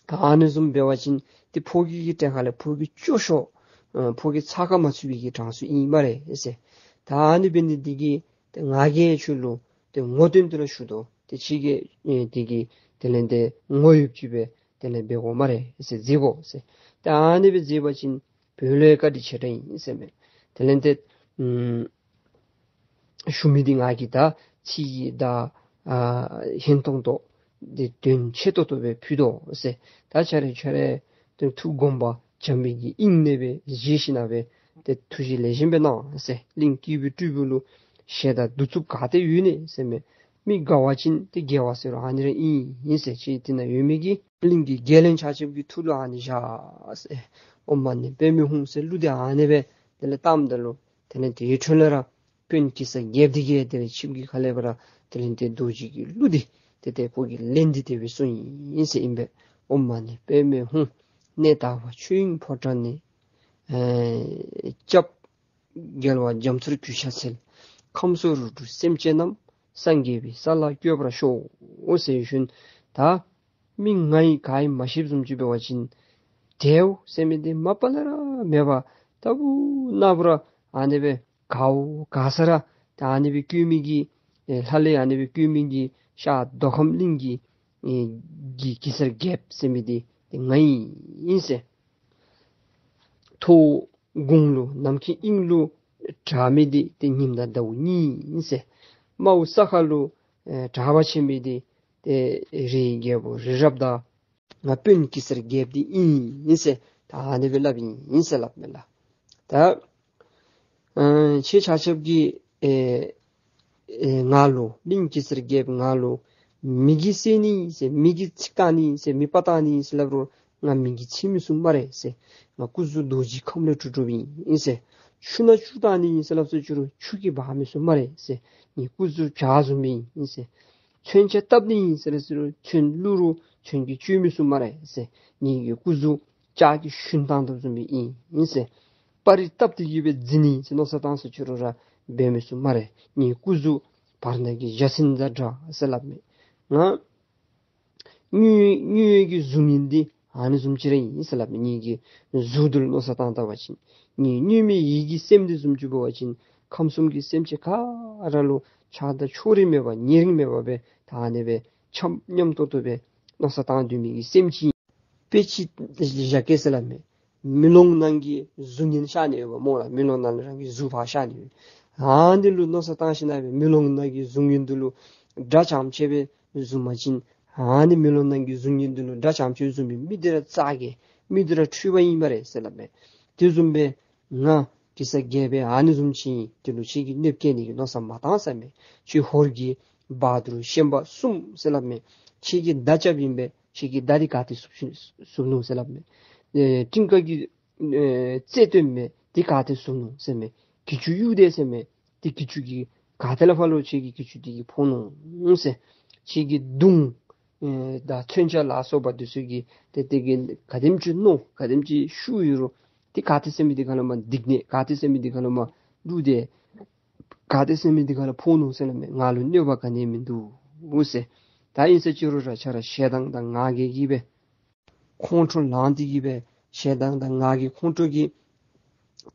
ད་ཨ་ནི་བཟུམ་འབད་བ་ཅིན་ཏེ་ཕོ་གི་གི་གྲལ་ཁ་ལས་ཕོ་གི་སྐྱོ་ཤོས་ཨ་ཕོ་གི་ཚ་ཁ་མ་ཚུད་པའི་གི་གྲངས་སུ་ཨིན་སྨ་རེ་ཟེར། ད་ཨ་ནི་འབད་ནི་འདི་གིས་ཏེ་ང་གིས་ཁྱོད་ལུ་ཏེ་ངོ་སྟོན་ཏེ་ར་ཞུ་དོ། ཏེ་ཁྱོད་ཀྱིས་ཨེ་དེ་གི་དེ་ལས་ཏེ་ངོ་ཡོདཔ་ཅིག་སྦེ་དེ་ལས་འབད་དགོ་སྨ་རེ་ཟེར། མཛད་དགོ་ཟེར། ཏེ་ཨ་ནི་སྦེ་མཛད་པ་ཅིན་བོད་ལུ་ཡང་བཀའ་དྲིན་ཆེ་དྲགས་ཨིན་ཟེར་མས། དེ་ལས་ཏེ་ཨམ་ཞུ་མི་འདི་ང་གིས་ད་ཚིག་གིས་ད་ཨ་ཧན་ཏོང་ཏོ་འདི་དོན་ཆེ་ཏོག་ཏོ་སྦེ་ཕུལ་དོ་ཟེར། ད་ཁྱོད་ར་ཁྱོད་ར་ཏེ་ཐུགས་དགོངས་པ་བྱམས་པའི་གི་དབྱིངས་ནས་སྦེ་བཞེས་ཞིནམ་ལས་སྦེ་ཏེ་ཐུགས་རྗེ་ལེགས་ཤོམ་སྦེ་གནང་ཟེར། གླིང་སྐྱེས་བུ་སྤྲུལ་པ་ལུ་ཞེ་སྡང་གདུག་རྩུབ་ག་ཏེ་ཡོད་ནི་ཟེར་མས། མི་དགའ་བ་ཅིན་ཏེ་དགེ་བ་ཟེར་རུང་ཨ་ནི་ར་ཨིན་ཨིན་ཟེར། ཁྱེད་དེ་ན་ཡོད་མི་གི་གླིང་གི་རྒྱལ་བློན་ཆ་ཁྱབ་ཀྱི་ཐུགས་ལུ་ཨ་ནི་བཞག་ཟེར། ཨོཾ་མ་ཎི་པདྨེ་ཧཱུྃ་ཟེར་གླུ་འདི་ཨ་ནི་སྦེ་དེ་ལས་བཏངམ་ད་ལུ་དེ་ལས་དེའི་འཕྲོ་ལས་ར་དཔོན་གེ་སར་རྒྱལཔོ་འདི་གིས་དེ་ལས་ཆིབས་ཀྱི་ཁ་ལས་སྦེ་ར་དེ་ལས་ཏེ་རྡོ་རྗེ་གི་གླུ་འདི་ཏེ་ཏེ་ཁོ་གིས་ལན་འདི་དེ་སྦེ་གསུངས་ཡི་ཟེར་ཨིན་པས། ཨོཾ་མ་ཎི་པདྨེ་ཧཱུྃ། གནས་དག་པ་ཆོས་དབྱིངས་ཕོ་བྲང་ནས། ཨེ་སྐྱབས་རྒྱལ་བ་རྒྱ་མཚོར་གུས་ཕྱག་འཚལ། ཁམས་གསུམ་རིགས་དྲུག་སེམས་ཅན་རྣམས། སངས་རྒྱས་པའི་ས་ལ་བཀོད་པར་ཤོག་ཟེར་ཞུ་ནི། ད་མི་ང་ཨིན་ག་ཨིན་མ་ཤེསཔ་བཟུམ་ཅིག་འབད་བ་ཅིན་དེའུ་ཟེར་མི་འདི་མ་པ་ལས་ར་མེད་པར་ལྟ་བུ་ན་བུ་ར་ཨ་ནི་སྦེ་གའུ་ག་ས་ར་ད་ཨ་ནི་སྦེ་བཀོད་མི་གི་ཨེ་ལྷ་ལས་ཨ་ནི་སྦེ་བཀོད་མི་གི་ཤར་མདོ་ཁམས་གླིང་གི་ཨེ་གི་གེ་སར་རྒྱལཔོ་ཟེར་མི་འདི་ཏེ་ང་ཨིན་ཟེར། མཐོ་དགུང་ལུ་ནམ་མཁའི་དབྱིངས་ལུ་གྲགས་མི་འདི་ཏེ་ཉིམ་དང་ཟླཝ་གཉིས་ཨིན་ཟེར། དམའ་བོ་ས་ཁ་ལུ་ཨེ་གྲགས་པ་ཆེ་མི་འདི་ཏེ་རིའི་རྒྱལ་པོ་རི་རབ་དང་ང་དཔོན་གེ་སར་རྒྱལཔོ་འདི་ཨིན་ཟེར། ད་ཨ་ནི་སྦེ་སླབ་ཨིན་ཟེར་སླབ་མས་ལགས། ད་ཨ་ཁྱེད་ཆ་ཁྱབ་ཀྱིས་ཨེ་ཨེ་ང་ལུ་གླིང་གེ་སར་རྒྱལཔོ་ང་ལུ་མི་གིས་བསད་ནི་ཟེར་མི་གིས་ཚིག་བཏང་ནི་ཟེར་མི་པ་བཏང་ནི་ཟེར་སླབ་རུང་ང་མི་གིས་ཚིག་མི་ཚུགས་སྨ་རེ་ཟེར། ང་སྐུ་གཟུགས་རྡོ་རྗེ་ཁམས་ལས་གྲུབ་གྲུབཔ་ཨིན་ཟེར། ཆུ་ནང་ཆུ་བཏང་ནི་ཟེར་སླབ་ཟེར་ཅི་རུང་ཆུ་གིས་འབག་མི་ཚུགས་སྨ་རེ་ཟེར། ངེའི་སྐུ་གཟུགས་བྱ་བཟུམ་སྦེ་ཨིན་ཟེར། མཚོན་ཆ་བཏབ་ནི་ཟེར་ཟེར་རུང་མཚོན་བླུག་རུང་མཚོན་གྱིས་གཅོད་མི་ཚུགས་སྨ་རེ་ཟེར། ངེའི་གི་སྐུ་གཟུགས་ལྕགས་ཀྱི་ཤུན་བཏང་དོ་བཟུམ་སྦེ་ཨིན་ཟེར། སྤར་རི་བཏབ་སྟེ་གི་སྦེ་འཛིང་ནི་ཟེར་མནོ་བསམ་བཏང་ཟེར་ཅི་རུང་ར་འབད་མི་ཚུགས་སྨ་རེ། ངེའི་སྐུ་གཟུགས་བར་སྣང་གི་འཇའ་ཚོན་དང་འདྲ་ཟེར་སླབ་མས། ང་དངོས་དངོས་ཀྱི་གཟུགས་བརྙན་འདི་ཨ་ནི་བཟུམ་ཅིག་ར་ཨིན་ཟེར་སླབ་མས། ངེའི་གི་གཟུགས་འདི་ལུ་མནོ་བསམ་བཏང་བལྟ་བ་ཅིན་ངེའི་དངོས་མེད་ཡིད་ཀྱི་སེམས་འདི་བཟུམ་ཅིག་འབད་བ་ཅིན་ཁམས་གསུམ་གྱི་སེམས་ཅན་ག་ར་ལུ་ ཆགས་སྡང་ཕྱོགས་རིས་མེད་པར་ཉེ་རིང་མེད་པར་སྦེ་ད་ཨ་ནི་སྦེ་འཆམ་མཉམ་ཏོག་ཏོ་སྦེ་མནོ་བསམ་བཏང་སྡོད་མི་གི་སེམས་ཅིག་དཔེ་ཅིག་བཞག་གེ་ཟེར་སླབ་མས། མེ་ལོང་ནང་གི་གཟུགས་བརྙན་ཤར་ནི་ཡོདཔ་སྨོ་ལགས། མེ་ལོང་ནང་ལུ་རང་གི་གཟུགས་ཕར་ཤར་ནི་ཡོད། ཨ་ནི་ལུ་མནོ་བསམ་བཏང་ཞིན་ན་སྦེ་མེ་ལོང་ནང་གི་གཟུགས་བརྙན་འདི་ལུ་དགྲ་བྱམས་ཆེ་སྦེ་བཟུང་པ་ཅིན་ཨ་ནི་མེ་ལོང་ནང་གི་གཟུགས་བརྙན་འདི་ལུ་དགྲ་བྱམས་ཆེ་བཟུང་མི་མི་འདི་ར་ཙག་གེ་མི་འདི་ར་འཁྲུལ་པ་ཨིན་སྨ་རེ་ཟེར་སླབ་མས། དེ་བཟུམ་སྦེ་ང་གེ་སར་རྒྱལཔོ་ཨ་ནི་བཟུམ་ཅིག་ཨིན། དེ་ལུ་ཁྱེད་ཀྱིས་གནོདཔ་བཀལ་ནི་གི་མནོ་བསམ་མ་བཏང་ཟེར་མས། ཁྱེད་ཧོར་གྱི་བ་དུར་ཤན་པ་གསུམ་ཟེར་སླབ་མས། ཁྱེད་ཀྱིས་མདའ་རྐྱབ་ཨིན་པས། ཁྱེད་ཀྱི་མདའ་འདི་ག་ཏེ་བསུབ་བསུབ་ནུག་ཟེར་སླབ་མས། ཨེ་སྤྲིན་དཀར་གྱི་ཨེ་རྩེ་སྟོན་མི་འདི་ག་ཏེ་བསུབ་ནུག་ཟེར་མས། གྱི་ཅུ་གཡུག་དེས་ཟེར་མས། དེ་གྱི་ཅུ་གིས་ག་ཏེ་ལས་ཕར་ལུ་ཁྱེད་ཀྱི་གྱི་ཅུ་འདི་གིས་ཕོག་ནུག་ཟེར། ཁྱེད་ཀྱི་མདུང་ཨེ་དང་མཚོན་ཆ་ལ་སོགས་པ་འདི་ཚུ་གིས་ཏེ་དེ་གིས་ག་དེམ་ཅིག་མནོ་ག་དེམ་ཅིག་ཤུགས་ཡོད་རུང་དེ་ག་ཏེ་ཟེར་མི་འདི་ཁ་ལུ་མར་བརྡིག་ནི་ག་ཏེ་ཟེར་མི་འདི་ཁ་ལུ་མར་བླུགས་ཏེ་ག་ཏེ་ཟེར་མི་འདི་ཁ་ལུ་ཕོག་ནུག་ཟེར་སླབ་མས། ང་ལུ་གནོད་པ་ག་ནི་མིན་འདུག་ཟེར། ད་ཨིན་ཟེར་ཅི་རུང་ར་ཁྱེད་ར་ཞེ་སྡང་དང་ང་རྒྱལ་གྱིས་སྦེ་ཁོང་ཁྲོ་ལངས་ཏེ་གིས་སྦེ་ཞེ་སྡང་དང་ང་རྒྱལ་ཁོང་ཁྲོ་གིས་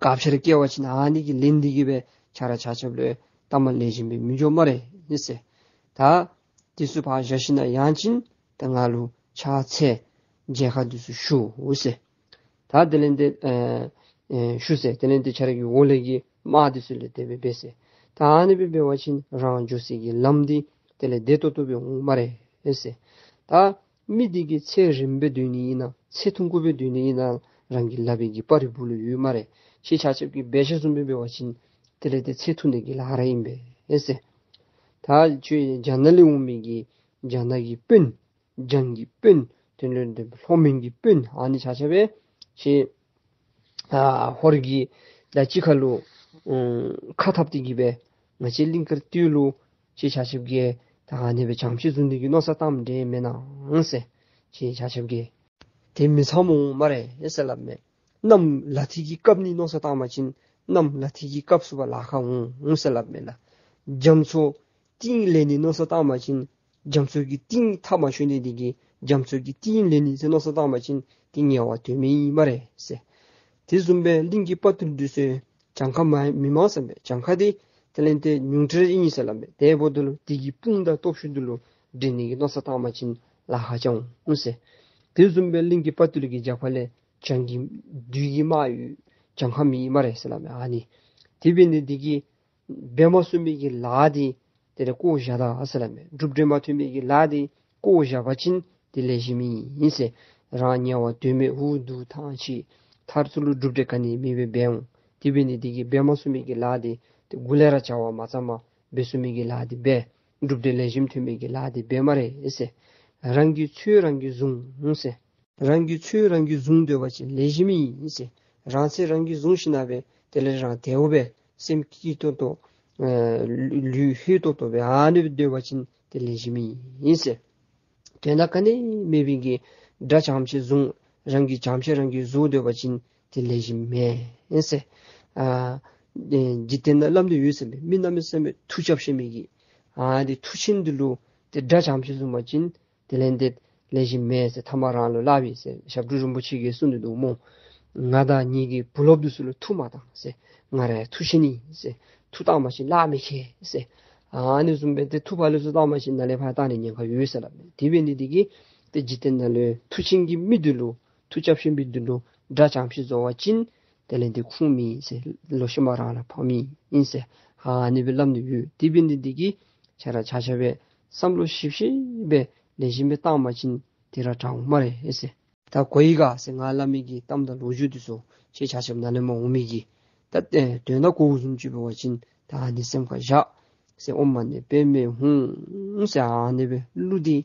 དགག་བྱ་རེ་བཀལ་བ་ཅིན་ཨ་ནི་གི་ལན་འདི་གིས་སྦེ་ཁྱེད་ར་ཆ་ཁྱབ་ལུ་གཏའ་མ་ལེགས་ཤོམ་སྦེ་མི་འགྱོ་སྨ་རེ་ཟེར། ད་དེ་ཚུ་ཕར་བཞག་ཞིན་ན་ཡང་ཅིན་ད་ང་ལུ་ཕྱག་འཚལ་མཇལ་ཁ་འདི་ཚུ་ཞུ་ཟེར། ད་དེ་ལས་ཏེ་ཨེ་ཨེ་ཞུ་ཟེར། དེ་ལས་ཏེ་ཁྱེད་ར་གི་འོག་ལས་ཀྱི་དམག་འདི་ཚུ་ལས་དེ་སྦེ་འབད་ཟེར། ད་ཨ་ནི་སྦེ་འབད་བ་ཅིན་རང་འགྱོ་སའི་གི་ལམ་འདི་དེ་ལས་བདེ་ཏོག་ཏོ་སྦེ་འོང་སྨ་རེ་ཟེར། ད་མི་འདི་གིས་ཚེ་རིངམོ་སྦེ་སྡོད་ནི་ཨིན་ན་ཚེ་ཐུང་ཀུ་སྦེ་སྡོད་ནི་ཨིན་ན་རང་གི་ལག་པའི་གི་པར་རིལ་བུ་ལུ་ཡོད་སྨ་རེ། ཁྱེད་ཆ་ཁྱབ་ཀྱིས་འབད་ཤེས་བཟུམ་སྦེ་འབད་བ་ཅིན་དེ་ལས་ཏེ་ཚེ་ཐུང་ནི་གི་ལཱ་ར་ཨིན་པས་ཟེར། ད་ཁྱོད་རྒྱ་ནག་ལས་འོང་མི་གི་རྒྱ་ནག་གི་དཔོན་འཇང་གི་དཔོན་དེ་ལས་ཏེ་ལྷོ་མོན་གྱི་དཔོན་ཨ་ནི་ཆ་ཁྱབ་སྦེ་ཁྱེད་ཨ་ཧོར་གྱི་ད་གཅིག་ཁར་ལུ་ཨུམ་ཁ་འཐབ་སྟེ་གིས་སྦེ་ང་བཅས་གླིང་དཀར་སྟོད་ལུ་ཁྱེད་ཆ་ཁྱབ་ཀྱིས་ད་ཨ་ནི་སྦེ་བྱམས་ཆེ་བཟུང་ནི་གི་མནོ་བསམ་བཏངམ་འདྲས་མེན་ན་ཟེར། ཁྱེད་ཆ་ཁྱབ་ཀྱིས་དེ་མི་ཚང་མོ་སྨ་རེ་ཟེར་སླབ་མས། གནམ་ལ་ཐིག་གིས་བཀབ་ནི་མནོ་བསམ་བཏང་པ་ཅིན་གནམ་ལ་ཐིག་གིས་བཀབ་ཚུགས་པར་ལཱ་ཁག་འོང་ཟེར་སླབ་མས་ལགས། རྒྱ་མཚོ་གཏིང་ལེན་ནི་མནོ་བསམ་བཏང་པ་ཅིན་རྒྱ་མཚོ་གི་གཏིང་མཐའ་མ་ཤོར་ནི་འདི་གིས་རྒྱ་མཚོ་གི་གཏིང་ལེན་ནི་ཟེར་མནོ་བསམ་བཏང་པ་ཅིན་དེ་ངལ་བ་དོན་མེད་ཨིན་སྨ་རེ་ཟེར། དེ་བཟུམ་སྦེ་གླིང་གི་དཔའ་རྟུལ་འདི་ཚུ་གྱངས་ཁ་མ་མི་མང་ཟེར་མས། གྱངས་ཁ་འདི་དེ་ལས་ཏེ་ཉུང་འཕྲི་ཨིན་ཟེར་སླབ་མས། དེ་འབདཝ་ད་ལུ་དེ་གི་དཔུང་དང་སྟོབས་ཤུགས་འདི་ལུ་འགྲན་ནི་གི་མནོ་བསམ་བཏང་པ་ཅིན་ལཱ་ཁག་ཅིག་འོང་ཟེར། དེ་བཟུམ་སྦེ་གླིང་གི་དཔའ་རྟུལ་གྱི་རྒྱབ་ཁ་ལས་བྱང་གི་བདུད་ཀྱི་དམག་ཡོད། གྱངས་ཁ་མེད་སྨ་རེ་ཟེར་སླབ་མས། ཨ་ནི་དེ་འབད་ནི་འདི་གིས་འབད་མ་ཚུགས་མི་གི་ལཱ་འདི་དེ་ལས་བཀོ་བཞག་ད་ཟེར་སླབ་མས། གྲུབ་འབྲས་མ་ཐོན་མི་གི་ལཱ་འདི་བཀོ་བཞག་པ་ཅིན་དེ་ལེགས་ཤོམ་ཨིན་ཟེར། རང་ངལ་བ་དོན་མེད་འུ་སྡུག་ཐང་ཆད་མཐར་ཐུག་ལུ་གྲུབ་འབྲས་ག་ནི་མེད་པར་འབད་འོང་། དེ་འབད་ནི་འདི་གིས་འབད་མ་ཚུགས་མི་གི་ལཱ་འདི་དེ་འགོ་ལས་ར་བྱ་བ་མ་བརྩམ་པར་འབད་ཚུགས་མི་གི་ལཱ་འདི་འབད། གྲུབ་འབྲས་ལེགས་ཤོམ་ཐོན་མི་གི་ལཱ་འདི་འབད་སྨ་རེ་ཟེར། རང་གི་ཚོད་རང་གིས་བཟུང་ཟེར། རང་གི་ཚོད་རང་གིས་བཟུང་སྡོད་པ་ཅིན་ལེགས་ཤོམ་ཨིན་ཟེར། རང་ཚོད་རང་གིས་བཟུང་ཞིན་ན་སྦེ་དེ་ལས་རང་བདེཝ་སྦེ་སེམས་སྐྱིད་ཏོག་ཏོ་ཨེ་ལུས་ལུས་ཧྲལ་ཏོག་ཏོ་སྦེ་ཨ་ནི་སྦེ་སྡོད་པ་ཅིན་དེ་ལེགས་ཤོམ་ཨིན་ཟེར། དོན་དག་ག་ནི་མེད་པའི་གི་དགྲ་བྱམས་ཆེ་བཟུང་རང་གིས་བྱམས་ཆེ་རང་གིས་བཟུང་སྡོད་པ་ཅིན་དེ་ལེགས་ཤོམ་མེན་ཟེར། ཨ་ཨེ་འཇིག་རྟེན་ནང་སླབ་ནི་ཡོད་ཟེར་མས། མི་གནམ་མེད་ས་མེད་མཐུ་རྐྱབ་ཤེས་མི་གི་ཨ་དེ་མཐུ་ཆེན་འདི་ལུ་དེ་དགྲ་བྱམས་ཆེ་བཟུང་པ་ཅིན་དེ་ལས་ཏེ་ལེགས་ཤོམ་མེན་ཟེར། ཐ་མ་རང་ལུ་སླབ་ཨིན་ཟེར། ཞབས་དྲུང་རིན་པོ་ཆེ་གིས་གསུངས་ཏེ་འདུག་སྨོ། ང་དང་ངེ་གི་བུ་སློབ་འདི་ཚུ་ལུ་མཐུ་མ་བཏང་ཟེར། ང་ར་ཡང་མཐུ་ཆེན་ཨིན་ཟེར། མཐུ་བཏང་པ་ཅིན་ལག་མི་ཁེལ་ཟེར། ཨ་ནི་བཟུམ་སྦེ་ཏེ་མཐུ་ཕར་ལས་ཚུར་བཏང་པ་ཅིན་ནཱ་ལས་ཕར་བཏང་ནི་ཉེན་ཁ་ཡོད་ཟེར་སླབ་མས། དེ་འབད་ནི་འདི་གིས་ཏེ་འཇིག་རྟེན་ནང་ལུ་མཐུ་ཆེན་གྱི་མི་འདི་ལུ་མཐུ་རྐྱབ་ཤེས་མི་འདི་ལུ་དགྲ་བྱམས་ཆེ་བཟོ་བ་ཅིན་དེ་ལས་ཏེ་ཁུངས་མེད་ཟེར། ལོག་ཤུལ་མ་རང་ལུ་ཕམ་ཨིན་ཟེར། ཨ་ནི་སྦེ་སླབ་ནི་ཡོད། དེ་འབད་ནི་འདི་གིས་ཁྱེད་ར་ཆ་ཁྱབ་སྦེ་བསམ་བློ་ཞིབ་ཞིབ་སྦེ་ལེགས་ཤོམ་སྦེ་བཏང་པ་ཅིན་དེ་ར་དྲག་འོང་སྨ་རེ་ཟེར། ད་གོ་ཡི་ག་ཟེར། ང་སླབ་མི་གི་གཏམ་དང་ལོ་རྒྱུས་འདི་ཚུ་ཁྱེད་ཆ་ཁྱབ་ནཱ་ལས་མར་འོང་མི་གི་ད་ཨེ་དོན་དག་གོ་བཟུམ་ཅིག་འབད་བ་ཅིན་ད་ཨ་ནི་སེམས་ཁར་བཞག་ཟེར། ཨོཾ་མ་ཎི་པདྨེ་ཧཱུྃ་ཟེར་ཨ་ནི་སྦེ་གླུ་འདི་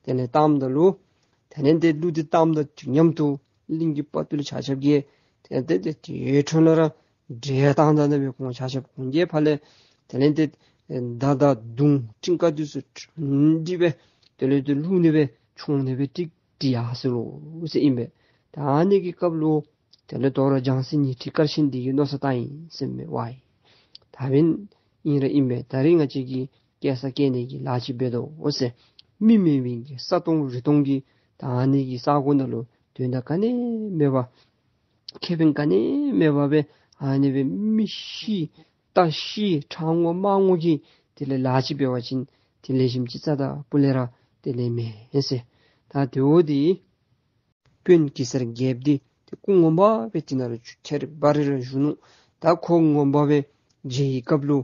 དེ་ལས་གཏངམ་ད་ལུ་དེ་ལས་ཏེ་གླུ་འདི་གཏངམ་དང་མཉམ་དུ་གླིང་གི་དཔའ་རྟུལ་ཆ་ཁྱབ་ཀྱིས་དེ་ལས་ཏེ་དེ་ཡོད་ཁྲོན་ལ་ར་འདྲེ་བཏང་ད་ནི་སྦེ་ཁོང་ཆ་ཁྱབ་ཁོང་གི་ཕར་ལས་དེ་ལས་ཏེ་མདའ་དང་མདུང་གྲི་ཁ་འདི་ཚུ་ཁྲོན་འདི་སྦེ་དེ་ལས་ཏེ་བླུག་ནི་སྦེ་མཆོང་ནི་སྦེ་ཏིག་ཏི་ཡར་སོང་ལོ་ཟེར་ཨིན་པས། ད་ཨ་ནི་གི་སྐབས་ལུ་དེ་ལས་དོ་རུང་བྱང་སེམས་ཉི་ཁྲི་དཀར་ཆེན་འདི་གིས་མནོ་བསམ་བཏང་ཡི་ཟེར་མས། ཝའི་ད་འབདན་ཨིན་ར་ཨིན་པས། ད་རིས་ང་བཅས་ཀྱིས་སྐྱེལ་ས་སྐྱེལ་ནི་གི་ལཱ་ཅིག་འབད་དོ་འོ་ཟེར། མི་མེད་པའི་གི་ས་སྟོང་རི་སྟོང་གི་ད་ཨ་ནི་གི་ས་གོ་ནང་ལུ་དོན་དག་ག་ནི་མེད་པར་ཁེ་ཕན་ག་ནི་མེད་པར་སྦེ་ཨ་ནི་སྦེ་མི་ཤི་རྟ་ཤི་ཁྲག་ངོ་དམར་ངོ་གི་ དེ་ལས་ལཱ་ཅིག་འབད་བ་ཅིན་དེ་ལེགས་ཤོམ་ཅིག་རྩ་དང་སྤུ་ལས་ར་དེ་ལས་མེན་ཟེར། ད་དེ་བ་འདི་དཔོན་གེ་སར་རྒྱལཔོ་འདི་ཏེ་སྐུ་ངོ་མ་སྦེ་དེ་ནང་ལུ་ཐེར་འབའ་རི་ར་བཞུགས་ནུག། ད་ཁོ་ངོ་མ་སྦེ་མཇལ་བའི་སྐབས་ལུ་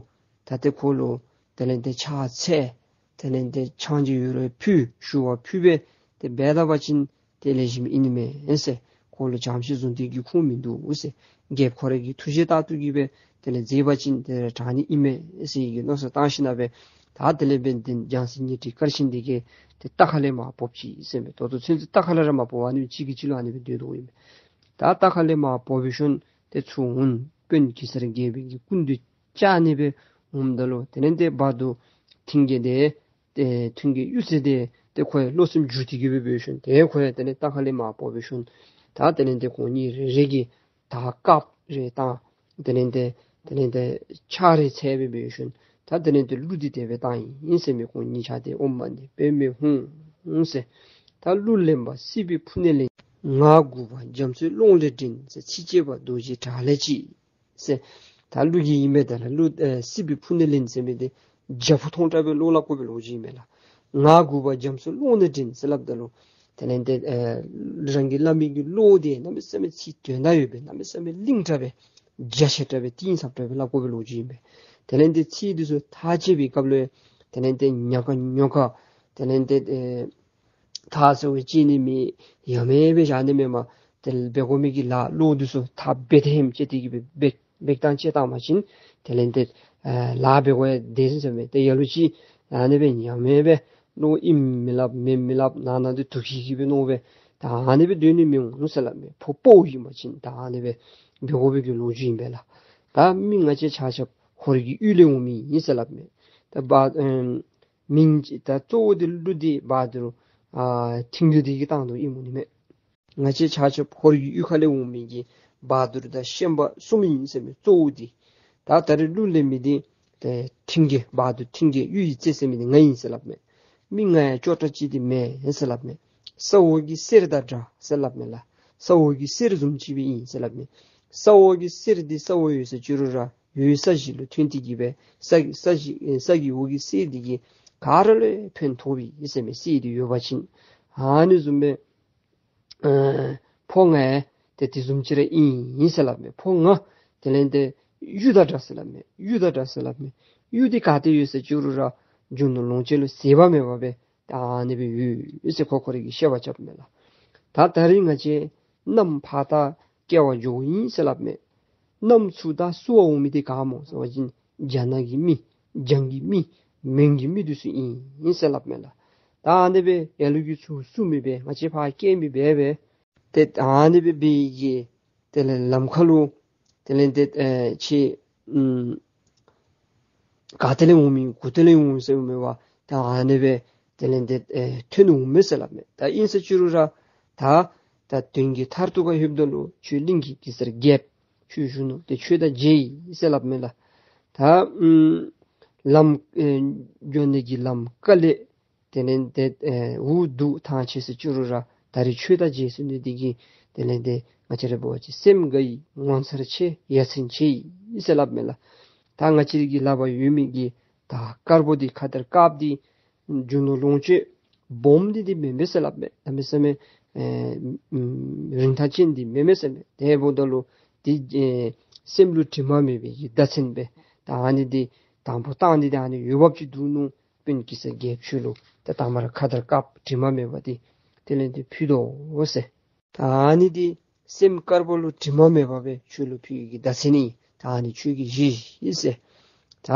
ད་ཏེ་ཁོ་ལུ་དེ་ལས་ཏེ་ཕྱག་འཚལ། དེ་ལས་ཏེ་ཕྱག་མཇལ་ཡོད་རུང་ཕུལ། ཞུ་བ་ཕུལ་སྦེ་ཏེ་འབད་ད་པ་ཅིན་ཏེ་ལེགས་ཤོམ་ཨིན་ནི་མས་ཟེར། ཁོ་ལུ་བྱམས་ཤིང་བཟུང་སྟེ་གི་ཁུངས་མིན་འདུག་ཟེར། རྒྱལཔོ་ཁོ་རའི་གི་ཐུགས་བཞེད་ལྟར་དུ་གི་སྦེ་དེ་ལས་མཛད་པ་ཅིན་ཏེ་དྲག་ནི་ཨིན་མས་ཟེར་གྱི་མནོ་བསམ་བཏང་ཞིནམ་ལས་ད་དེ་ལས་འབད་དེ་འཇང་སྲས་ཉི་ཁྲི་དཀར་ཆེན་འདི་གིས་ཏེ་རྟ་ཁ་ལས་མར་བབས་ཅི་ཟེར་མས། ད་ལྟོ་ཚུན་ཚོད་རྟ་ཁ་ལས་ར་མ་བབས་པར་ཨ་ནི་གཅིག་གིས་གཅིག་ལུ་ཨ་ནི་སྦེ་སྡོད་དོ་ཨིན་མས། ད་རྟ་ཁ་ལས་མར་བབས་པའི་ཤུལ་ཏེ་ཚུར་འོང་། དཔོན་གེ་སར་རྒྱལ་པོའི་གི་སྐུ་མདུན་བཅར་ནི་སྦེ་འོངམ་ད་ལུ་དེ་ལས་ཏེ་བ་དུར་ཐིང་གེ་དེ་ཏེ་ཐིང་གེ་གཡུ་རྩེ་དེ་ཏེ་ཁོ་ཡང་བློ་སེམས་འགྱུར་ཏེ་གི་སྦེ་འབད་ཞིནམ་ཏེ་ཁོ་ཡང་དེ་ལས་རྟ་ཁ་ལས་མར་བབས་པའི་ཤུལ་ད་དེ་ལས་ཏེ་ཁོང་གཉིས་རེ་རེ་གིས་ད་དཀརཔོ་རེ་བཏང་། དེ་ལས་ཏེ་དེ་ལས་ཏེ་ཕྱག་རེ་འཚལ་སྦེ་འབད་ཞིནམ་ད་དེ་ལས་ཏེ་གླུ་འདི་དེ་སྦེ་བཏང་ཡི་ཟེར་མས། ཁོང་གཉིས་ཆ་ཏེ་ཨོཾ་མ་ཎི་པདྨེ་ཧཱུྃ་ཟེར། ད་གླུ་ལེན་པ་སྲིད་པའི་ཕུ་ནས་ལེན། ངག་དགུ་པ་རྒྱ་མཚོའི་ཀློང་ལས་འདྲེན་ཟེར། ཚིག་གཅིག་པ་རྡོ་རྗེའི་བྲག་ལས་སྐྱེས་ཟེར། ད་གླུ་གི་ཨིན་མས། ད་ལུ་ཨེ་སྲིད་པའི་ཕུ་ནས་ལེན་ཟེར་མི་འདི་རྒྱ་ཕུ་མཐོང་དྲགས་སྦེ་ཀློང་ལ་བཀོད་པའི་ལོ་རྒྱུས་ཨིན་མས་ལགས། ངག་དགུ་པ་རྒྱ་མཚོའི་ཀློང་ནས་འདྲེན་ཟེར་སླབ་ད་ལུ་དེ་ལས་ཏེ་ཨེ་རང་གིས་སླབ་མི་གི་བློ་འདི་གནམ་མེད་ས་མེད་ཚིག་དོན་དག་ཡོད་པའི་གནམ་མེད་ས་མེད་བརླིང་དྲགས་སྦེ་རྒྱ་ཆེ་དྲགས་སྦེ་གཏིང་ཟབ་དྲགས་སྦེ་སླབ་དགོ་པའི་ལོ་རྒྱུས་ཨིན་མས། དེ་ལས་ཏེ་ཚིག་འདི་ཚུ་ཐག་བཅད་པའི་སྐབས་ལུ་དེ་ལས་ཏེ་ཉག་ག་ཉོག་ག་དེ་ལས་ཏེ་ཨེ་ཐག་ཟེར་བ་ཅིན་ནི་མི་ཡ་མེད་སྦེ་བཞག་ནི་མེན་མས། དེ་ལས་འབད་དགོ་མི་གི་ལཱ་བློ་འདི་ཚུ་ཐག་འབད་ཐེམ་བཅད་དེ་གི་འབད་འབད་འབད་ཐངས་བཅད་བཏང་པ་ཅིན་དེ་ལས་ཏེ་ཨ་ལཱ་འབད་དགོ་ཡ་དེ་ཟེར་མས། ཏེ་ལ་ལུ་ཅིག་ཨ་ནི་སྦེ་ཡ་མེད་སྦེ་བློ་ཨིནམ་མི་སླབ་མེནམ་མི་སླབ་ནང་ན་འདི་དུག་ཤི་ཤི་སྦེ་མནོ་སྦེ་ད་ཨ་ནི་སྦེ་སྡོད་ནི་མི་འོང་ཟེར་སླབ་མས། ཕོ་དཔའ་བོ་ཨིན་པ་ཅིན་ད་ཨ་ནི་སྦེ་འབད་དགོ་པའི་གི་ལོ་རྒྱུས་ཨིན་པས་ལགས། ད་མི་ང་བཅས་ཆ་ཁྱབ་ཧོར་གྱི་ཡུལ་ལས་འོང་མི་ཨིན་ཟེར་སླབ་མས། ད་བ་ཨེམ་མིང་ཅིག་ད་གཙོ་བོ་འདི་གླུ་འདི་བ་དུར་ཨ་ཐིང་གེ་འདི་གིས་བཏང་དོ་ཨིན་མས་ནི་མས། ང་བཅས་ཆ་ཁྱབ་ཧོར་གྱི་ཡུལ་ཁ་ལས་འོང་མི་གི་བ་དུར་དང་ཤན་པ་གསུམ་ཨིན་ཟེར་མས་གཙོ་བོ་འདི། ད་ད་རེས་གླུ་ལེན་མི་འདི་ཏེ་ཐིང་གེ་བ་དུར་ཐིང་གེ་གཡུ་ཡི་རྩེ་ཟེར་མི་འདི་ང་ཨིན་ཟེར་སླབ་མས། མི་ང་ཡང་སྐྱོ་དྲགས་ཅིག་འདི་མེན་ཟེར་སླབ་མས། ས་འོག་གི་གསེར་དང་འདྲ་ཟེར་སླབ་མས་ལགས། ས་འོག་གི་གསེར་བཟུམ་ཅིག་སྦེ་ཨིན་ཟེར་སླབ་མས། ས་འོག་གི་གསེར་འདི་ས་འོག་ཡོད་ས་ཅི་རུང་ར་ཡུལ་ས་གཞི་ལུ་ཐོན་ཏེ་གི་སྦེ་ས་ས་གཞི་ས་གི་འོག་གི་གསེར་འདི་གིས་ག་ར་ལུ་ཕན་ཐོགས་པས་ཟེར་མས། གསེར་འདི་ཡོད་པ་ཅིན་ཨ་ནི་བཟུམ་སྦེ་ཨ་ཕོ་ང་ཡང་ཏེ་དེ་བཟུམ་ཅིག་ར་ཨིན་ཟེར་སླབ་མས། ཕོ་ང་དེ་ལས་ཏེ་གཡུ་དང་འདྲ་ཟེར་སླབ་མས། གཡུ་དང་འདྲ་ཟེར་སླབ་མས། གཡུ་འདི་ག་ཏེ་ཡོད་ས་ཅི་རུང་ར་རྒྱུ་ནོར་ལོངས་སྤྱོད་ལུ་ཟད་པ་མེད་པར་སྦེ་ད་ཨ་ནི་སྦེ་ཡོད་ཟེར་ཁོ་ཁོ་རའི་གི་བཤད་པ་རྐྱབ་མས་ལགས། ད་ད་རིས་ང་བཅས་གནམ་ཕར་ད་སྐྱེ་བ་འགྱོཝ་ཨིན་ཟེར་སླབ་མས། གནམ་ཚུར་ད་བསུ་བར་འོང་མི་འདི་ག་སྨོ་ཟེར་བ་ཅིན་རྒྱ་ནག་གི་མི་འཇང་གི་མི་མོན་གྱི་མི་འདི་ཚུ་ཨིན་ཟེར་སླབ་མས་ལགས། ད་ཨ་ནི་སྦེ་ལ་ལུ་གིས་ཚུར་བསུ་མི་འབད་ང་བཅས་ཕར་སྐྱེལ་མི་འབད་སྦེ་ཏེ་ཨ་ནི་སྦེ་འབད་ཡི་གི་དེ་ལས་ལམ་ཁ་ལུ་དེ་ལས་ཏེ་ཨེ་ཁྱེད་ཨམ་ག་ཏེ་ལས་འོང་མི་གུ་ཏེ་ལས་འོང་ཟེར་མི་འབད་བར་ད་ཨ་ནི་སྦེ་དེ་ལས་ཏེ་ཨེ་ཐོན་འོང་མས་ཟེར་སླབ་མས། ད་ཨིན་ས་ཅི་རུང་ར་ད་ད་དོན་གྱི་མཐར་ཐུག་ཁར་ལྷོདཔ་ད་ལུ་ཁྱོད་གླིང་གི་གེ་སར་རྒྱལཔོ་ཁྱོད་བཞུགས་ནུག། ཏེ་ཁྱོད་དང་མཇལ་ཡི་ཟེར་སླབ་མས་ལགས། ད་ཨམ་ལམ་ཨེ་འགྱོ་ནི་གི་ལམ་ཁ་ལས་དེ་ལས་ཏེ་ཨེ་འུ་སྡུག་ཐང་ཆད་ས་ཅི་རུང་ར་ད་རིས་ཁྱོད་དང་མཇལ་ཚུགས་ནི་འདི་གིས་དེ་ལས་ཏེ་ང་བཅས་ར་འབད་བ་ཅིན་སེམས་དགའ་ཡི་ངོ་མཚར་ཆེ་ཡ་མཚན་ཆེ་ཡི་ཟེར་སླབ་མས་ལགས། ད་ང་བཅས་ར་གི་ལག་པར་ཡོད་མི་གི་ད་དཀར་པོ་འདི་ཁ་དར་དཀརཔོ་འདི་རྒྱུ་ནོར་ལོངས་སྤྱོད་སྦོམ་འདི་འདི་མེན་པས་ཟེར་སླབ་མས། གནམ་མེད་ས་མེད་ཨེ་ཨམ་རིན་ཐང་ཅན་འདི་མེན་པས་ཟེར་མས། དེ་འབདཝ་ད་ལུ་འདི་ཨེ་སེམས་ལུ་དྲི་མ་མེད་པའི་གི་བརྡ་མཚོན་སྦེ་ད་ཨ་ནི་འདི་དང་པོ་བཏང་ནི་འདི་ཨ་ནི་འོས་འབབ་ཅིག་འདུག་ནོ། དཔོན་གེ་སར་རྒྱལཔོ་ཁྱོད་ལུ་ད་དང་པ་ར་ཁ་དར་དཀརཔོ་དྲི་མ་མེད་པ་འདི་དེ་ལས་ཏེ་ཕུལ་དོ་ཟེར། ད་ཨ་ནི་འདི་སེམས་དཀར་པོ་ལུ་དྲི་མ་མེད་པ་སྦེ་ཁྱོད་ལུ་ཕུལ་ཡི་གི་བརྡ་མཚོན་ཨིན། ད་ཨ་ནི་ཁྱོད་ཀྱིས་བཞེས་ཤིག་ཟེར། ད་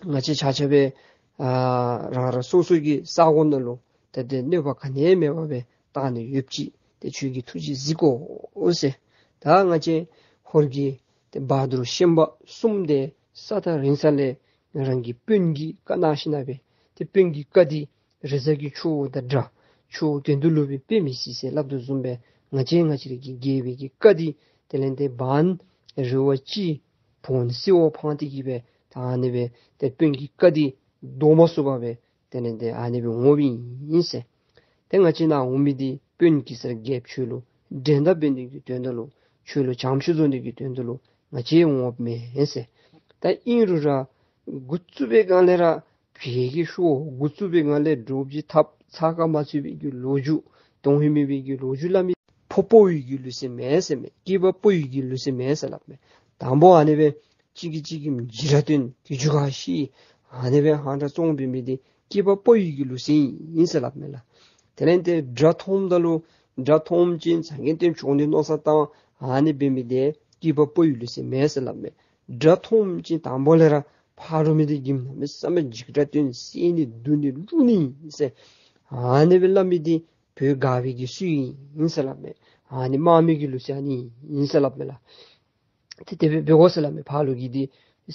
ང་བཅས་ཆ་ཁྱབ་སྦེ་ཨ་རང་རང་སོ་སོ་གི་ས་གོ་ནང་ལུ་ད་ཏེ་གནོད་པ་ག་ནི་མེད་པ་སྦེ་བཏང་ནི་ཡོདཔ་ཅིག་ཏེ་ཁྱོད་ཀྱིས་ཐུགས་རྗེས་གཟིགས་དགོ་ཟེར། ད་ང་བཅས་ཧོར་གྱི་ཏེ་བ་དུར་ཤན་པ་གསུམ་འདི་ས་ཐག་རིང་ས་ལས་རང་གི་དཔོན་གྱི་བཀའ་གནང་ཞིནམ་ལས་ཏེ་དཔོན་གྱི་བཀའ་འདི་རི་གཟར་གྱི་ཆུ་བོ་དང་འདྲ། ཆུ་བོ་གྱེན་དུ་ལོག་པས་དཔེ་མི་སྲིད་ཟེར་སླབ་དོ་བཟུམ་སྦེ་ང་བཅས་ང་བཅས་ར་གི་རྒྱལ་པོའི་གི་བཀའ་འདི་དེ་ལས་ཏེ་བར་རི་བོ་ཅིག་བོན་སྲིད་འོག་འཕངས་ཏེ་གི་སྦེ་ད་ཨ་ནི་སྦེ་ཏེ་དཔོན་གྱི་བཀའ་འདི་བཟློག་མ་ཚུགས་པར་སྦེ་དེ་ལས་ཏེ་ཨ་ནི་སྦེ་འོངམ་ཨིན་ཟེར། ཏེ་ང་བཅས་ནཱ་འོང་མི་འདི་དཔོན་གེ་སར་རྒྱལཔོ་ཁྱོད་ལུ་འགྲན་ཟླ་འབད་ནི་གི་དོན་དག་ལུ་ཁྱོད་ལུ་བྱམས་སྐྱོང་བཟོ་ནི་གི་དོན་དག་ལུ་ང་བཅས་འོངམ་མེན་ཟེར། ད་ཨིན་རུང་ར་ འགོ་བཙུགས་པའི་སྒང་ལས་ར་བལ་གྱིས་ཤོར། འགོ་བཙུགས་པའི་སྒང་ལས་འདྲོག་པ་ཅིག་འཐབ། ཚ་ཁ་མ་ཚུད་པའི་གི་ལོ་རྒྱུས། དོན་ཧིང་མེད་པའི་གི་ལོ་རྒྱུས་སླབ་མི་ཕོ་དཔའ་བོའི་གི་ལུགས་སྲོལ་མེན་ཟེར་མས། སྐྱེས་པ་དཔའ་བོའི་གི་ལུགས་སྲོལ་མེན་ཟེར་སླབ་མས། དང་པོ་ཨ་ནི་སྦེ་གཅིག་གིས་གཅིག་གི་འཇིགས་སྐྲག་སྟོན། གི་འཇུ་ག་ཤི། ཨ་ནི་སྦེ་ཧང་སྒྲ་བཙོང་འབད་མི་འདི་སྐྱེས་པ་དཔའ་བོའི་གི་ལུགས་སྲོལ་ཨིན་ཟེར་སླབ་མས་ལགས། དེ་ལས་ཏེ་དགྲ་མཐོངམ་ད་ལུ་དགྲ་མཐོངམ་ཅིག་ཚ་གྱང་སྟོན་བྱོག་ནི་མནོ་བསམ་བཏང་། ཨ་ནི་འབད་མི་འདི་སྐྱེས་པ་དཔའ་བོའི་ལུགས་སྲོལ་མེན་ཟེར་སླབ་མས། དགྲ་མཐོངམ་ཅིག་དང་པོ་ལས་ར་ཕ་རོལ་མི་འདི་གིས་གནམ་མེད་ས་མེད་འཇིགས་སྐྲག་སྟོན། བསད་ནི་རྡུང་ནི་བླུག་ནི་ཟེར་ཨ་ནི་སྦེ་སླབ་མི་འདི་བོད་སྒར་པའི་གི་སྲོལ་ཨིན་ཟེར་སླབ་མས། ཨ་ནི་དམག་མི་གི་ལུགས་སྲོལ་ཨ་ནི་ཨིན་ཟེར་སླབ་མས་ལགས། ཏེ་དེ་སྦེ་འབད་དགོ་ཟེར་སླབ་མས། ཕ་ལུ་གིས་འདི་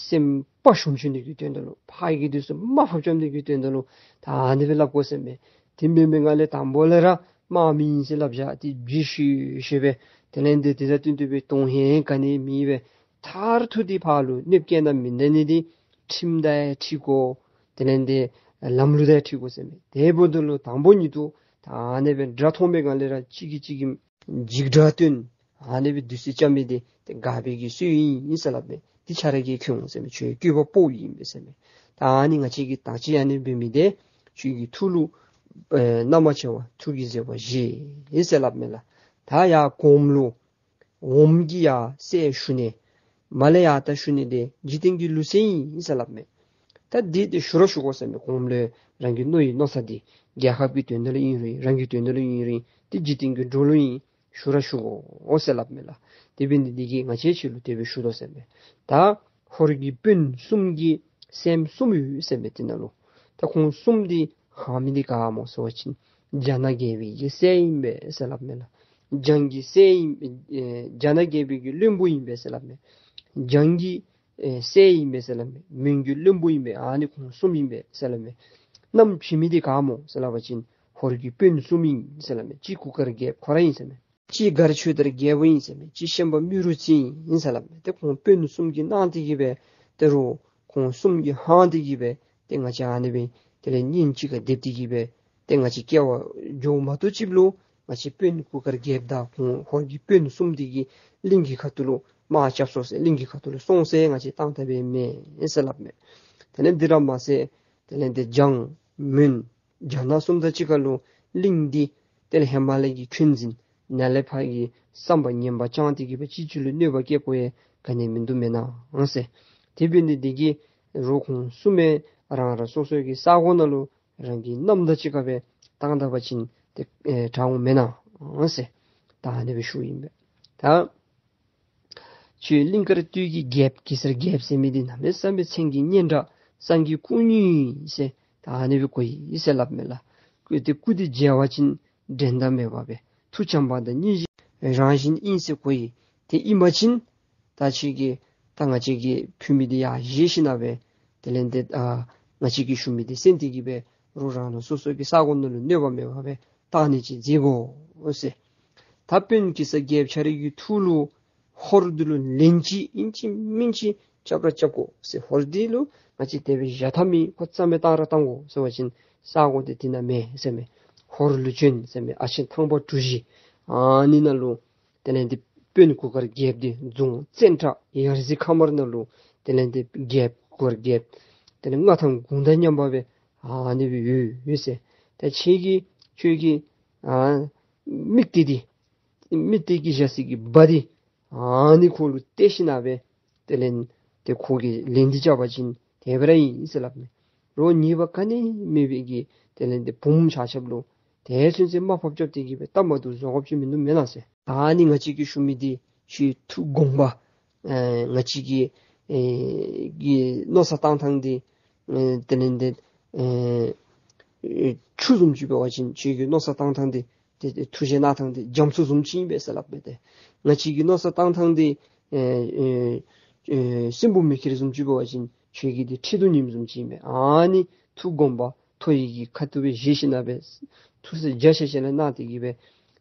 སེམས་དཔའ་ཞུམ་བཅུག་ནི་གི་དོན་དག་ལུ་ཕ་གི་འདི་ཚུ་མར་ཕབ་རྐྱབ་ནི་གི་དོན་དག་ལུ་ད་ཨ་ནི་སྦེ་སླབ་དགོ་ཟེར་མས། དེ་མེན་པའི་སྒང་ལས་དང་པོ་ལས་ར་དམག་མི་ཨིན་ཟེར་སླབ་བཞག་སྟེ་འཇིགས་ཤུལ་ཤུལ་སྦེ་དེ་ལས་ཏེ་དེ་དང་བསྟུན་ཏེ་སྦེ་དོན་ཧིང་ག་ནི་མེད་པར་མཐར་ཐུག་འདི་ཕ་ལུ་གནོདཔ་བཀལ་ན་མི་གནོད་ནི་འདི་ཁྲིམས་དང་ཡང་འཁྲིལ་དགོ། དེ་ལས་ཏེ་ལམ་ལུགས་དང་ཡང་འཁྲིལ་དགོ་ཟེར་མས། དེ་འབདཝ་ད་ལུ་དང་པོ་ཉིད་དུ་ད་ཨ་ནི་སྦེ་དགྲ་མཐོང་པའི་སྒང་ལས་ར་གཅིག་གིས་གཅིག་གི་འཇིགས་སྐྲག་སྟོན། ཨ་ནི་སྦེ་དུས་ཚོད་རྐྱབ་མི་འདི་ཏེ་སྒར་པའི་གི་སྲོལ་ཨིན་ཟེར་སླབ་མས། འདི་ཆ་ར་གིས་མཁྱེན་འོང་ཟེར་མས། ཁྱོད་སྐྱེས་པ་དཔའ་བོ་ཨིན་པས་ཟེར་མས། ད་ཨ་ནི་ང་བཅས་ཀྱིས་ད་ཅི་ཨ་ནི་འབད་མི་འདི་ཁྱོད་ཀྱི་ཐུགས་ལུ་ཨེ་རྣམ་པར་འཆར་བ་ཐུགས་ཀྱི་བཟོད་པ་བཞེས་ཟེར་སླབ་མས་ལགས། ད་ཡར་གོངམ་ལུ་འོགམ་གྱིས་ཡར་གསལ་ཞུ་ནི་མར་ལས་ཡར་ད་ཞུ་ནི་འདི་འཇིག་རྟེན་གྱི་ལུགས་སྲོལ་ཨིན་ཟེར་སླབ་མས། ད་འདི་ཏེ་ཞུ་ར་ཞུ་དགོ་ཟེར་མས། གོངམ་ལུ་རང་གི་མནོ་བའི་མནོ་བསམ་འདི་རྒྱལ་ཁབ་ཀྱི་དོན་དག་ལུ་ཨིན་རུང་རང་གི་དོན་དག་ལུ་ཨིན་རུང་ཏེ་འཇིག་རྟེན་གྱི་འགྲོ་ལུགས་ཨིན། ཞུ་ར་ཞུ་དགོ་ཟེར་སླབ་མས་ལགས། དེ་འབད་ནི་འདི་གིས་ང་བཅས་ཁྱོད་ལུ་དེ་སྦེ་ཞུ་དོ་ཟེར་མས། ད་ཧོར་གྱི་དཔོན་གསུམ་གྱི་སྲསམོ་གསུམ་ཡོད་ཟེར་མས། དེ་ནང་ལུ་ད་ཁོང་གསུམ་འདི་ཧང་མི་འདི་ག་སྨོ་ཟེར་བ་ཅིན་རྒྱ་ནག་རྒྱལ་པོའི་གི་སྲས་ཨིན་པས་ཟེར་སླབ་མས་ལགས། འཇང་གི་སྲས་ཨིན་ཨེ་རྒྱ་ནག་རྒྱལ་པོའི་གི་བློན་པོ་ཨིན་པས་ཟེར་སླབ་མས། འཇང་གི་ཨེ་སྲས་ཨིན་པས་ཟེར་སླབ་མས། མོན་གྱི་བློན་པོ་ཨིན་པས། ཨ་ནི་ཁོང་གསུམ་ཨིན་པས་ཟེར་སླབ་མས། བསྣམས་བྱོན་མི་འདི་ག་སྨོ་ཟེར་སླབ་པ་ཅིན་ཧོར་གྱི་དཔོན་གསུམ་ཨིན་ཟེར་སླབ་མས། གཅིག་གུར་དཀར་རྒྱལཔོ་ཁོ་ར་ཨིན་ཟེར་མས། གཅིག་མགར་ཆོས་དར་རྒྱལཔོ་ཨིན་ཟེར་མས། གཅིག་ཤན་པ་རྨེ་རུ་རྩེ་ཨིན་ཟེར་སླབ་མས། ཏེ་ཁོང་དཔོན་གསུམ་གྱིས་གནང་སྟེ་གི་སྦེ་ཏེ་རུང་ཁོང་གསུམ་གྱིས་ཧང་སྟེ་གི་སྦེ་ཏེ་ང་བཅས་ཨ་ནི་སྦེ་དེ་ལས་གཉེན་གཅིག་ཁར་སྡེབ་སྟེ་གི་སྦེ་ཏེ་ང་བཅས་སྐྱེ་བ་འགྱོཝ་མ་གཏོགས་ཅིག་ལུ་ང་བཅས་དཔོན་གུར་དཀར་རྒྱལཔོ་དང་ཁོང་ཧོར་གྱི་དཔོན་གསུམ་འདི་གིས་གླིང་གི་ཁ་ཐུག་ལུ་དམག་རྐྱབ་སོང་ཟེར་གླིང་གི་ཁ་ཐུག་ལུ་སོང་ཟེར་ང་བཅས་བཏང་ད་སྦེ་མེན་ཟེར་སླབ་མས། དེ་ལས་འདི་ར་མ་ཚད་དེ་ལས་ཏེ་འཇང་མོན་རྒྱ་ནག་གསུམ་དང་གཅིག་ཁར་ལུ་གླིང་འདི་དེ་ལས་ཧེ་མ་ལས་ཀྱི་འཁོན་འཛིན་ནཱ་ལས་ཕར་གྱི་བསམ་པ་ངན་པ་བཅངས་ཏེ་གི་སྦེ་གཅིག་གཅིག་ལུ་གནོད་པ་བསྐྱལ་དགོ་ཡང་ག་ནི་མིན་འདུག་མེན་ན་ཟེར། དེ་འབད་ནི་འདི་གིས་རོགས་ཁོང་གསུམ་སྦེ་རང་རང་སོ་སོའི་གི་ས་གོ་ནང་ལུ་རང་གི་མནའམ་དང་གཅིག་ཁར་སྦེ་བཏང་ད་པ་ཅིན་ཏེ་ཨེ་དྲག་འོང་མེན་ན་ཟེར། ད་ཨ་ནི་སྦེ་ཞུཝ་ཨིན་པས། ད་ཁྱོད་གླིང་དཀར་སྟོད་ཀྱི་རྒྱལཔོ་གེ་སར་རྒྱལཔོ་ཟེར་མི་འདི་གནམ་མེད་ས་མེད་མཚན་གྱི་སྙན་གྲགས་སངས་རྒྱས་སྐུ་དངོས་ཨིན་ཟེར་ད་ཨ་ནི་སྦེ་གོ་ཡི་ཟེར་སླབ་མས་ལགས། སྐུ་དེ་སྐུ་དེ་མཇལ་བ་ཅིན་འགྲན་ཟླ་མེད་པ་སྦེ་ཐུགས་བྱམས་པ་དང་སྙིང་རྗེ་རང་བཞིན་ཨིན་ཟེར་གོ་ཡི། དེ་ཨིན་པ་ཅིན་ད་ཁྱོད་ཀྱིས་ད་ང་བཅས་ཀྱིས་ཕུལ་མི་འདི་ཡར་བཞེས་ཞིན་ན་སྦེ་དེ་ལས་ཏེ་ཨ་ང་བཅས་ཀྱིས་ཞུ་མི་འདི་གསན་ཏེ་གི་སྦེ་རོགས་རང་རང་སོ་སོ་གི་ས་གོ་ནང་ལུ་གནོད་པ་མེད་པ་སྦེ་བཏང་ནི་ཅིག་མཛད་དགོ་ཟེར། ད་དཔོན་གེ་སར་རྒྱལཔོ་ཁྱོད་རའི་གི་ཐུགས་ལུ་ཧོར་འདི་ལུ་ལན་ཅིག་ཨིན་ཅི་མིན་ཅི་རྐྱབ་ར་རྐྱབ་དགོ་ཟེར། ཧོར་འདི་ལུ་ང་བཅས་དེ་སྦེ་བཞག་ཐབས་མེད། ཁོ་རྩ་མེད་བཏང་ར་བཏང་དགོ་ཟེར་བ་ཅིན་ས་གོ་འདི་དེ་ནང་མེད་ཟེར་མས། ཧོར་ལུ་བྱོན་ཟེར་མས། ཨ་ཆེན་ཐང་པ་གྲུ་བཞི་ཨ་ནི་ནང་ལུ་དེ་ལས་ཏེ་དཔོན་གུར་དཀར་རྒྱལཔོ་འདི་རྫོང་བཙན་བྲག་ཡར་གཟིགས་ཁ་དམར་ནང་ལུ་དེ་ལས་ཏེ་རྒྱལཔོ་གུར་དཀར་རྒྱལཔོ་དེ་ལས་མངའ་ཐང་དགུང་དང་མཉམ་པ་སྦེ་ཨ་ནི་སྦེ་ཡོད་ཡོད་ཟེར། ད་ཁྱོད་ཀྱིས་ཁྱོད་ཀྱི་ཨ་མིག་ཏོ་འདི་མིག་ཏོ་གི་བཞག་སའི་གི་སྦ་འདི་ཨ་ནི་ཁོ་ལུ་གཏད་ཞིན་ན་སྦེ་དེ་ལས་ཏེ་ཁོ་གིས་ལན་འདི་རྐྱབ་པ་ཅིན་དེ་སྦེ་ར་ཨིན་ཟེར་སླབ་མས། རོགས་ཉེས་པ་ག་ནི་མེད་པའི་གི་དེ་ལས་ཏེ་བུམོ་ཆ་ཁྱབ་ལུ་དེ་ཚུན་ཚོད་དམའ་ཕབ་རྐྱབ་སྟེ་གི་སྦེ་སྟབས་མ་བདེཝ་བཟོ་དགོཔ་ཅིག་མིན་འདུག་མེན་ན་ཟེར། ད་ཨ་ནི་ང་བཅས་ཀྱིས་ཞུ་མི་འདི་ཁྱོད་ཐུགས་དགོངས་པ་ཨེ་ང་བཅས་ཀྱི་ཨེ་གི་མནོ་བསམ་བཏང་ཐངས་འདི་ཨེ་དེ་ལས་ཏེ་ཨེ་ཆུ་བཟུམ་ཅིག་འབད་བ་ཅིན་ཁྱོད་ཀྱི་མནོ་བསམ་བཏང་ཐངས་འདི་ཏེ་ཐུགས་བཞེད་གནང་ཐངས་འདི་རྒྱ་མཚོ་བཟུམ་ཅིག་ཨིན་པས་ཟེར་སླབ་མས། ཏེ་ང་བཅས་ཀྱི་མནོ་བསམ་བཏང་ཐངས་འདི་ཨེ་ཨེ་ཨེ་སྲིན་པོ་མེ་ཁྱེར་བཟུམ་ཅིག་འབད་བ་ཅིན་ཁྱོད་ཀྱི་འདི་ཁྲི་གདུགས་ཉིམ་བཟུམ་ཅིག་ཨིན་པས། ཨ་ནི་ཐུགས་དགོངས་པ་མཐོ་ཡི་གི་ཁ་ཐུག་སྦེ་བཞེས་ཞིན་ན་སྦེ་ཐུགས་སྲས་རྒྱ་ཆེ་ཆེ་ལས་གནང་སྟེ་གི་སྦེ་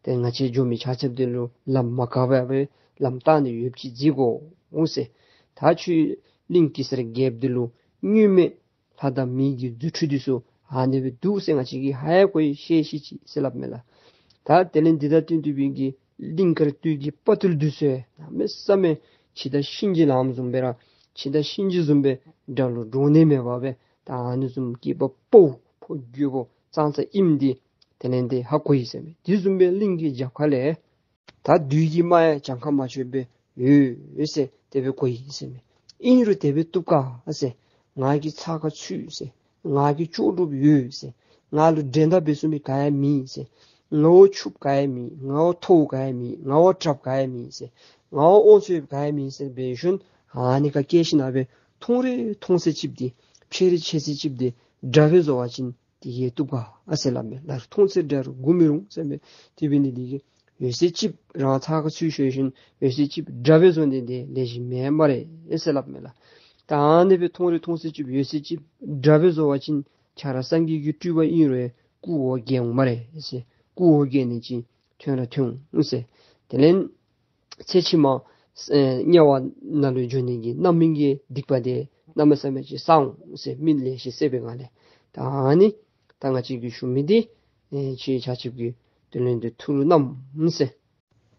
ཏེ་ང་བཅས་འགྱོ་མི་ཆ་ཁྱབ་འདི་ལུ་ལམ་མ་བཀག་པར་སྦེ་ལམ་བཏང་ནི་ཡོདཔ་ཅིག་མཛད་དགོ་འོང་ཟེར། ད་ཁྱོད་གླིང་གེ་སར་རྒྱལཔོ་འདི་ལུ་མྱུར་མེད་ལྷ་དང་མི་གི་རྫུ་འཕྲུལ་འདི་ཚུ་ཨ་ནི་སྦེ་འདུག་ཟེར་ང་བཅས་ཀྱིས་ཧ་ཡང་གོ་ཡི། ཤེས་ཤེས་ཅིག་ཟེར་སླབ་མས་ལགས། ད་དེ་ལས་འདི་དང་བསྟུན་ཏེ་སྦེ་གི་གླིང་དཀར་སྟོད་ཀྱི་དཔའ་རྟུལ་འདི་ཚུ་གནམ་མེད་ས་མེད་འཆི་བདག་གཤིན་རྗེ་ལམ་བཟུམ་སྦེ་ར་ འཆི་བདག་གཤིན་རྗེ་བཟུམ་སྦེ་དགྲ་ལུ་འདྲོག་ནི་མེད་པར་སྦེ་ད་ཨ་ནི་བཟུམ་སྐྱེས་པ་ཕོ་ཕོ་རྒོད་པོ་ཙང་ཙ་ཨིནམ་འདི་དེ་ལས་འདི་ཧ་གོ་ཡི་ཟེར་མས། དེ་བཟུམ་སྦེ་གླིང་གི་རྒྱབ་ཁ་ལས་ད་བདུད་ཀྱི་དམག་ཡང་གྱངས་ཁ་མ་ཆོདཔ་སྦེ་ཡོད་ཟེར་དེ་སྦེ་གོ་ཡི་ཟེར་མས། ཨིན་རུང་དེ་སྦེ་བཏུབ་ག་ཟེར། ང་གིས་ཚགས་ཁར་ཚུད་ཟེར། ང་གིས་ལྕོགས་གྲུབ་ཡོད་ཟེར། ང་ལུ་འགྲན་ཟླ་འབད་ཚུགས་མི་ག་ཡང་མེད་ཟེར། ང་བ་ཕྱུགཔ་ག་ཡང་མེད། ང་བ་མཐོཝ་ག་ཡང་མེད། ང་བ་དྲགཔ་ག་ཡང་མེད་ཟེར། ང་བ་དབང་ཚད་ག་ཡང་མེད་ཟེར་འབད་ཞིནམ་ཨ་ནི་ཁ་སྐད་ཞིན་ན་སྦེ་མཐོང་རིགས་མཐོང་ཚད་ཅིག་འདི་ཕྱེད་རིགས་ཕྱེད་ཚད་ཅིག་འདི་དགྲ་སྦེ་བཟོ་བ་ཅིན་དེ་གིས་བཏུབ་ག་ཨ་ཟེར་སླབ་མས་ལགས། མཐོང་ཚད་དགྲ་རུ་མགུ་མི་རུང་ཟེར་མས། དེ་འབད་ནི་དེ་གིས་ཡོད་ཚད་ཅིག་རང་ཚགས་ཁར་ཚུད་ཞིན་ཡོད་ཚད་ཅིག་དགྲ་སྦེ་བཟོ་ནི་འདི་ལེགས་ཤོམ་མེན་སྨ་རེ་ཟེར་སླབ་མས་ལགས། ད་ཨ་ནི་སྦེ་མཐོང་རིགས་མཐོང་ཚད་ཅིག་ཡོད་ཚད་ཅིག་དགྲ་སྦེ་བཟོ་བ་ཅིན་ཁྱོད་ར་སངས་རྒྱས་ཀྱི་སྤྲུལ་པ་ཨིན་རུང་སྐུ་འོ་བརྒྱལ་འོང་སྨ་རེ་ཟེར། སྐུ་འོ་བརྒྱལ་ནི་ཅིག་ཐོན་ར་ཐོན་འོང་ཟེར། དེ་ལས་ཚེ་ཕྱི་མ་ཨེ་དམྱལ་བ་ནང་ལུ་འགྱོ་ནི་གི་རྣམ་སྨིན་གྱི་སྡིག་པ་དེ་གནམ་མེད་ས་མེད་ཅིག་བསག་འོང་ཟེར། སྨིན་ལེགས་ཤོམ་བསད་པའི་ངང་ལས། ད་ཨ་ནི་ད་ང་བཅས་ཀྱིས་ཞུ་མི་འདི་ཨེ་ཁྱེད་ཆ་ཁྱབ་ཀྱིས་དེ་ལས་འདི་ཐུགས་ལུ་བསྣམས་ཟེར།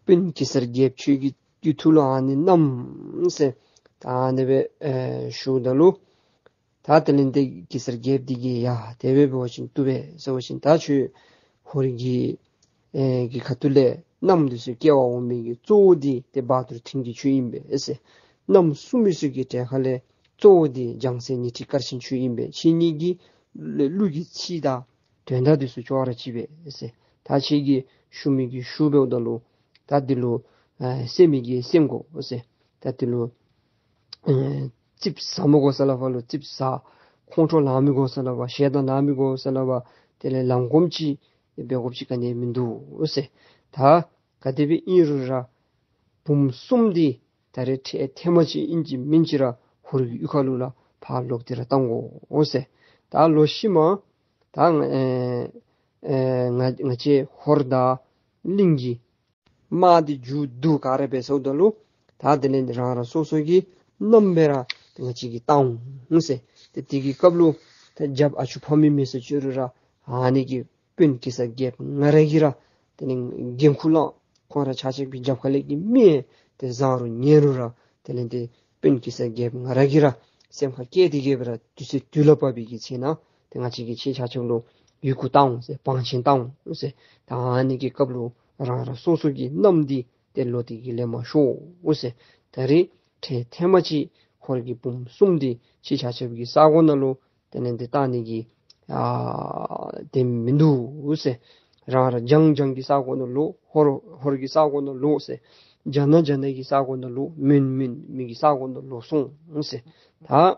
སྤུན་གེ་སར་རྒྱལཔོ་ཁྱོད་ཀྱི་ཐུགས་ལུ་ཨ་ནི་བསྣམས་ཟེར། ད་ཨ་ནི་སྦེ་ཨེ་ཞུཝ་ད་ལུ་ད་དེ་ལས་འདི་གེ་སར་རྒྱལཔོ་འདི་གིས་ཡ་དེ་སྦེ་འབད་བ་ཅིན་བཏུབ་པས་ཟེར་བ་ཅིན་ད་ཁྱོད་ཧོར་གྱི་ཨེ་གི་ཁ་ཐུག་ལས་མནའམ་འདི་ཚུ་སྐྱེལ་བར་འོང་མི་གི་གཙོ་བོ་འདི་ཏེ་བ་ཐུར་ཐིང་གི་ཁྱོད་ཨིན་པས་ཟེར། མནའམ་གསུམ་མི་ཚུ་གི་གྲལ་ཁ་ལས་གཙོ་བོ་འདི་ལྗང་སེར་ཉི་ཁྲི་དཀར་ཆེན་ཁྱོད་ཨིན་པས། ཁྱེད་གཉིས་ཀྱི་གླུ་གི་ཚིག་དང་དོན་དག་འདི་ཚུ་ཅོག་ར་གཅིག་པས་ཟེར། ད་ཁྱེད་ཀྱིས་ཞུ་མི་གི་ཞུ་འབདཝ་ད་ལུ་ད་འདི་ལུ་ཨེ་སེམས་མི་གི་སེམས་དགོ་ཟེར། ད་འདི་ལུ་ཨེ་རྩིགཔ་ཟ་མི་དགོ་ས་ལ་བ་ལུ་རྩིགཔ་ཟ། ཁོང་ཁྲོ་ལང་མི་དགོ་ས་ལ་བ་ཞེ་སྡང་ལང་མི་དགོ་ས་ལ་བ་དེ་ལས་ལང་སྒོམ་ཅིག་འབད་དགོཔ་ཅིག་ག་ནི་མིན་འདུག་ཟེར། ད་ག་དེ་སྦེ་ཨིན་རུང་ར་བུམོ་གསུམ་འདི་ད་རེས་ཐེ་ཐེངས་མ་ཅིག་ཨིན་ཅི་མིན་ཅི་ར་ཧོར་གྱི་གཡུས་ཁ་ལུ་ལ་ཕར་ལོག་སྟེ་ར་བཏང་དགོ་ཟེར། ད་ལོག་ཤུལ་མ་ད་ང་ཨེ་ཨེ་ང་ང་བཅས་ཧོར་དང་གླིང་གི་དམག་འདི་མཇུག་བསྡུ་ག་ར་འབད་ཚརཝ་ད་ལུ་ད་དེ་ལས་རང་རང་སོ་སོ་གི་མནའམ་སྦེ་ར་ང་བཅས་ཀྱིས་བཏང་འོང་ཟེར། ཏེ་དེ་གི་སྐབས་ལུ་ད་རྒྱབ་ཨ་ཆུ་ཕ་མེས་མེད་ཟེར་ཅི་རུང་ར་ཨ་ནི་གི་སྤུན་གེ་སར་རྒྱལཔོ་ང་ར་གིས་ར་དེ་ལས་འགན་ཁུར་བླངས། ཁོང་ར་ཆ་ཁྱབ་ཀྱི་རྒྱབ་ཁ་ལས་ཀྱི་མི་ཏེ་བཟང་རུང་ངན་རུང་ར་དེ་ལས་ཏེ་སྤུན་གེ་སར་རྒྱལཔོ་ང་ར་གིས་ར་སེམས་ཁར་བསྐྱེད་དེ་གི་སྦེ་ར་དུས་ཚོད་དུས་ལ་བབ་པའི་གི་ཚེ་ན་ཏེ་ང་བཅས་ཀྱིས་ཁྱེད་ཆ་ཁྱབ་ལུ་ཡི་གུ་བཏང་འོང་ཟེར། བང་ཆེན་བཏང་འོང་ཟེར། ད་ཨ་ནི་གི་སྐབས་ལུ་རང་རང་སོ་སོ་གི་མནའམ་འདི་ཏེ་ལོག་སྟེ་གི་ལེན་པར་ཤོག་ཟེར། ད་རེས་ཐེངས་ཐེངས་མ་ཅིག་ཧོར་གྱི་བུམོ་གསུམ་འདི་ཁྱེད་ཆ་ཁྱབ་ཀྱི་ས་གོ་ནང་ལུ་དེ་ལས་ཏེ་བཏང་ནི་གི་ཨ་དེ་མིན་འདུག་ཟེར། རང་རང་རྒྱང་རྒྱང་གི་ས་གོ་ནང་ལོག། ཧོར་ཧོར་གྱི་ས་གོ་ནང་ལོག་ཟེར། རྒྱ་ནག་རྒྱ་ནག་གི་ས་གོ་ནང་ལོག། མོན་མོན་མོན་གྱི་ས་གོ་ནང་ལོག་སོང་ཟེར། ད་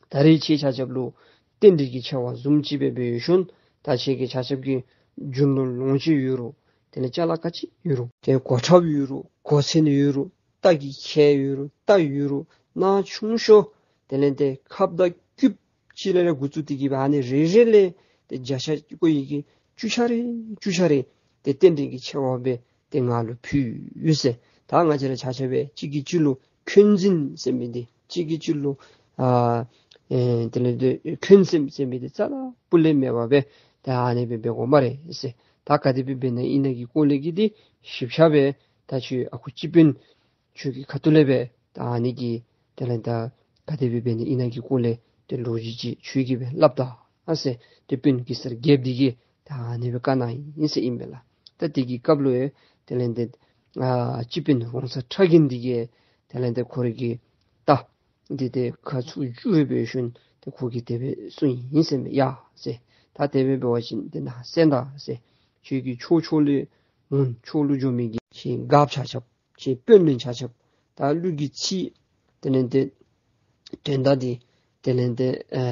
ད་རེས་ཁྱེད་ཆ་ཁྱབ་ལུ་རྟེན་འབྲེལ་གྱི་ཆེ་བ་བཟུམ་ཅིག་སྦེ་འབད་ཞིནམ་ད་ཁྱེད་ཀྱི་ཆ་ཁྱབ་ཀྱི་རྒྱུ་ནོར་ལོངས་སྤྱོད་ཡོད་རུང་དེ་ལས་ཅ་ལ་ག་ཅི་ཡོད་རུང་ཏེ་གོ་ཁྲབ་ཡོད་རུང་གོ་མཚོན་ཡོད་རུང་རྟ་གི་ཁལ་ཡོད་རུང་རྟ་ཡོད་རུང་ནང་ཆུང་ཤོས་དེ་ལས་ཏེ་ཁབ་དང་སྐུདཔ་ཅིག་ལས་ར་འགོ་བཙུགས་ཏེ་གི་སྦེ་ཨ་ནི་རེ་རེ་ལས་ཏེ་བརྒྱ་ཆ་བཀོད་ཡི་གི་བཅུ་ཆ་རེ་བཅུ་ཆ་རེ་ཏེ་རྟེན་འབྲེལ་གྱི་ཆེ་བ་སྦེ་ཏེ་ང་ལུ་ཕུལ་ཟེར། ད་ང་བཅས་ར་ཆ་ཁྱབ་སྦེ་གཅིག་གིས་གཅིག་ལུ་འཁོན་འཛིན་ཟེར་མི་འདི་གཅིག་གིས་གཅིག་ལུ་ཨ་ཨེ་དེ་ལས་ཏེ་འཁོན་སེམས་ཟེར་མི་འདི་རྩ་ལས་སྤུ་ལས་མེད་པར་སྦེ་ད་ཨ་ནི་སྦེ་འབད་དགོ་སྨ་རེ་ཟེར། ད་ག་དེ་སྦེ་འབད་ནི་ཨིན་ན་གི་སྐོར་ལས་ཀྱི་འདི་ཞིབ་ཆ་སྦེ་ད་ཁྱོད་ཨ་ཁུ་སྤྱི་དཔོན་ཁྱོད་ཀྱི་ཁ་ཐུག་ལས་སྦེ་ད་ཨ་ནི་གི་དེ་ལས་ད་ག་དེ་སྦེ་འབད་ནི་ཨིན་ན་གི་སྐོར་ལས་ཏེ་ལོ་རྒྱུས་ཅིག་ཁྱོད་ཀྱིས་སྦེ་སླབ་ད་ཨ་ཟེར། ཏེ་སྤུན་གེ་སར་རྒྱལཔོ་འདི་གིས་ད་ཨ་ནི་སྦེ་བཀའ་གནང་ཡི་ཟེར་ཨིན་པས་ལགས། ད་དེ་གི་སྐབས་ལུ་ཡང་དེ་ལས་ཏེ་ཨ་སྤྱི་དཔོན་རོང་ཚ་ཁྲ་རྒན་འདི་གིས་དེ་ལས་ཏེ་ཁོ་རའི་གི་རྟ་འདི་ཏེ་ཁ་ཚུར་འཇུ་སྦེ་འབད་ཞིནམ་ཏེ་ཁོ་གིས་དེ་སྦེ་གསུངས་ཡི་ཟེར་མས། ཡ་ཟེར། ད་དེ་སྦེ་འབད་བ་ཅིན་ཏེ་ནཱ་གསན་ད་ཟེར། ཁྱོད་ཀྱི་ཕྱོགས་ཕྱོགས་ལས་འོང་ཕྱོགས་ལུ་འགྱོ་མི་གི་ཁྱེད་སྒརཔ་ཆ་ཁྱབ་ཁྱེད་དཔོན་བློན་ཆ་ཁྱབ་ད་གླུ་གི་ཚིག་དེ་ལས་ཏེ་དོན་དག་འདི་དེ་ལས་ཏེ་ཨེ་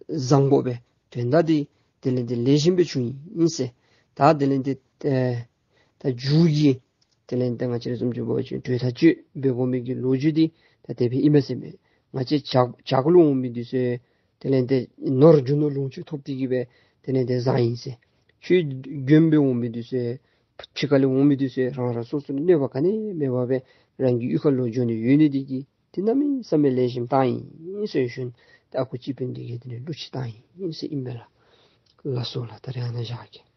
བཟང་པོ་སྦེ་དོན་དག་འདི་དེ་ལས་ཏེ་ལེགས་ཤོམ་སྦེ་བྱུང་ཡི་ཟེར། ད་དེ་ལས་ཏེ་ཨེ་ད་མཇུག་གི་དེ་ལས་ཏེ་ང་བཅས་ར་བཟུམ་ཅིག་འབད་བ་ཅིན་གྲོས་ཐག་གཅོད་འབད་དགོ་མི་གི་ལོ་རྒྱུས་འདི་ད་དེ་སྦེ་ཨིན་མས་ཟེར་མས། ང་བཅས་བྱག་བྱག་ལུ་འོང་མི་འདི་ཚུ་དེ་ལས་ཏེ་ནོར་རྒྱུ་ནོར་ལོངས་སྤྱོད་ཐོབ་སྟེ་གི་སྦེ་དེ་ལས་ཏེ་བཟང་ཡི་ཟེར། ཁྱོད་དགོན་པ་འོང་མི་འདི་ཚུ་ཕྱི་ཁ་ལས་འོང་མི་འདི་ཚུ་རང་རང་སོ་སོ་ལུ་གནོད་པ་ག་ནི་མེད་པར་སྦེ་རང་གི་གཡུས་ཁ་ལུ་འགྱོ་ནི་ཡོད་ནི་འདི་གིས་ཏེ་གནམ་མེད་ས་མེད་ལེགས་ཤོམ་བཏང་ཡི་ཟེར་ཞིནམ་ད་ཨ་ཁུ་སྤྱི་དཔོན་འདི་གིས་དེ་ལས་གླུ་ཅིག་བཏང་ཡི་ཟེར་ཨིན་པས་ལགས། ལགས་སོ་ལགས། ད་རེས་ཨ་ནཱ་བཞག་གེ།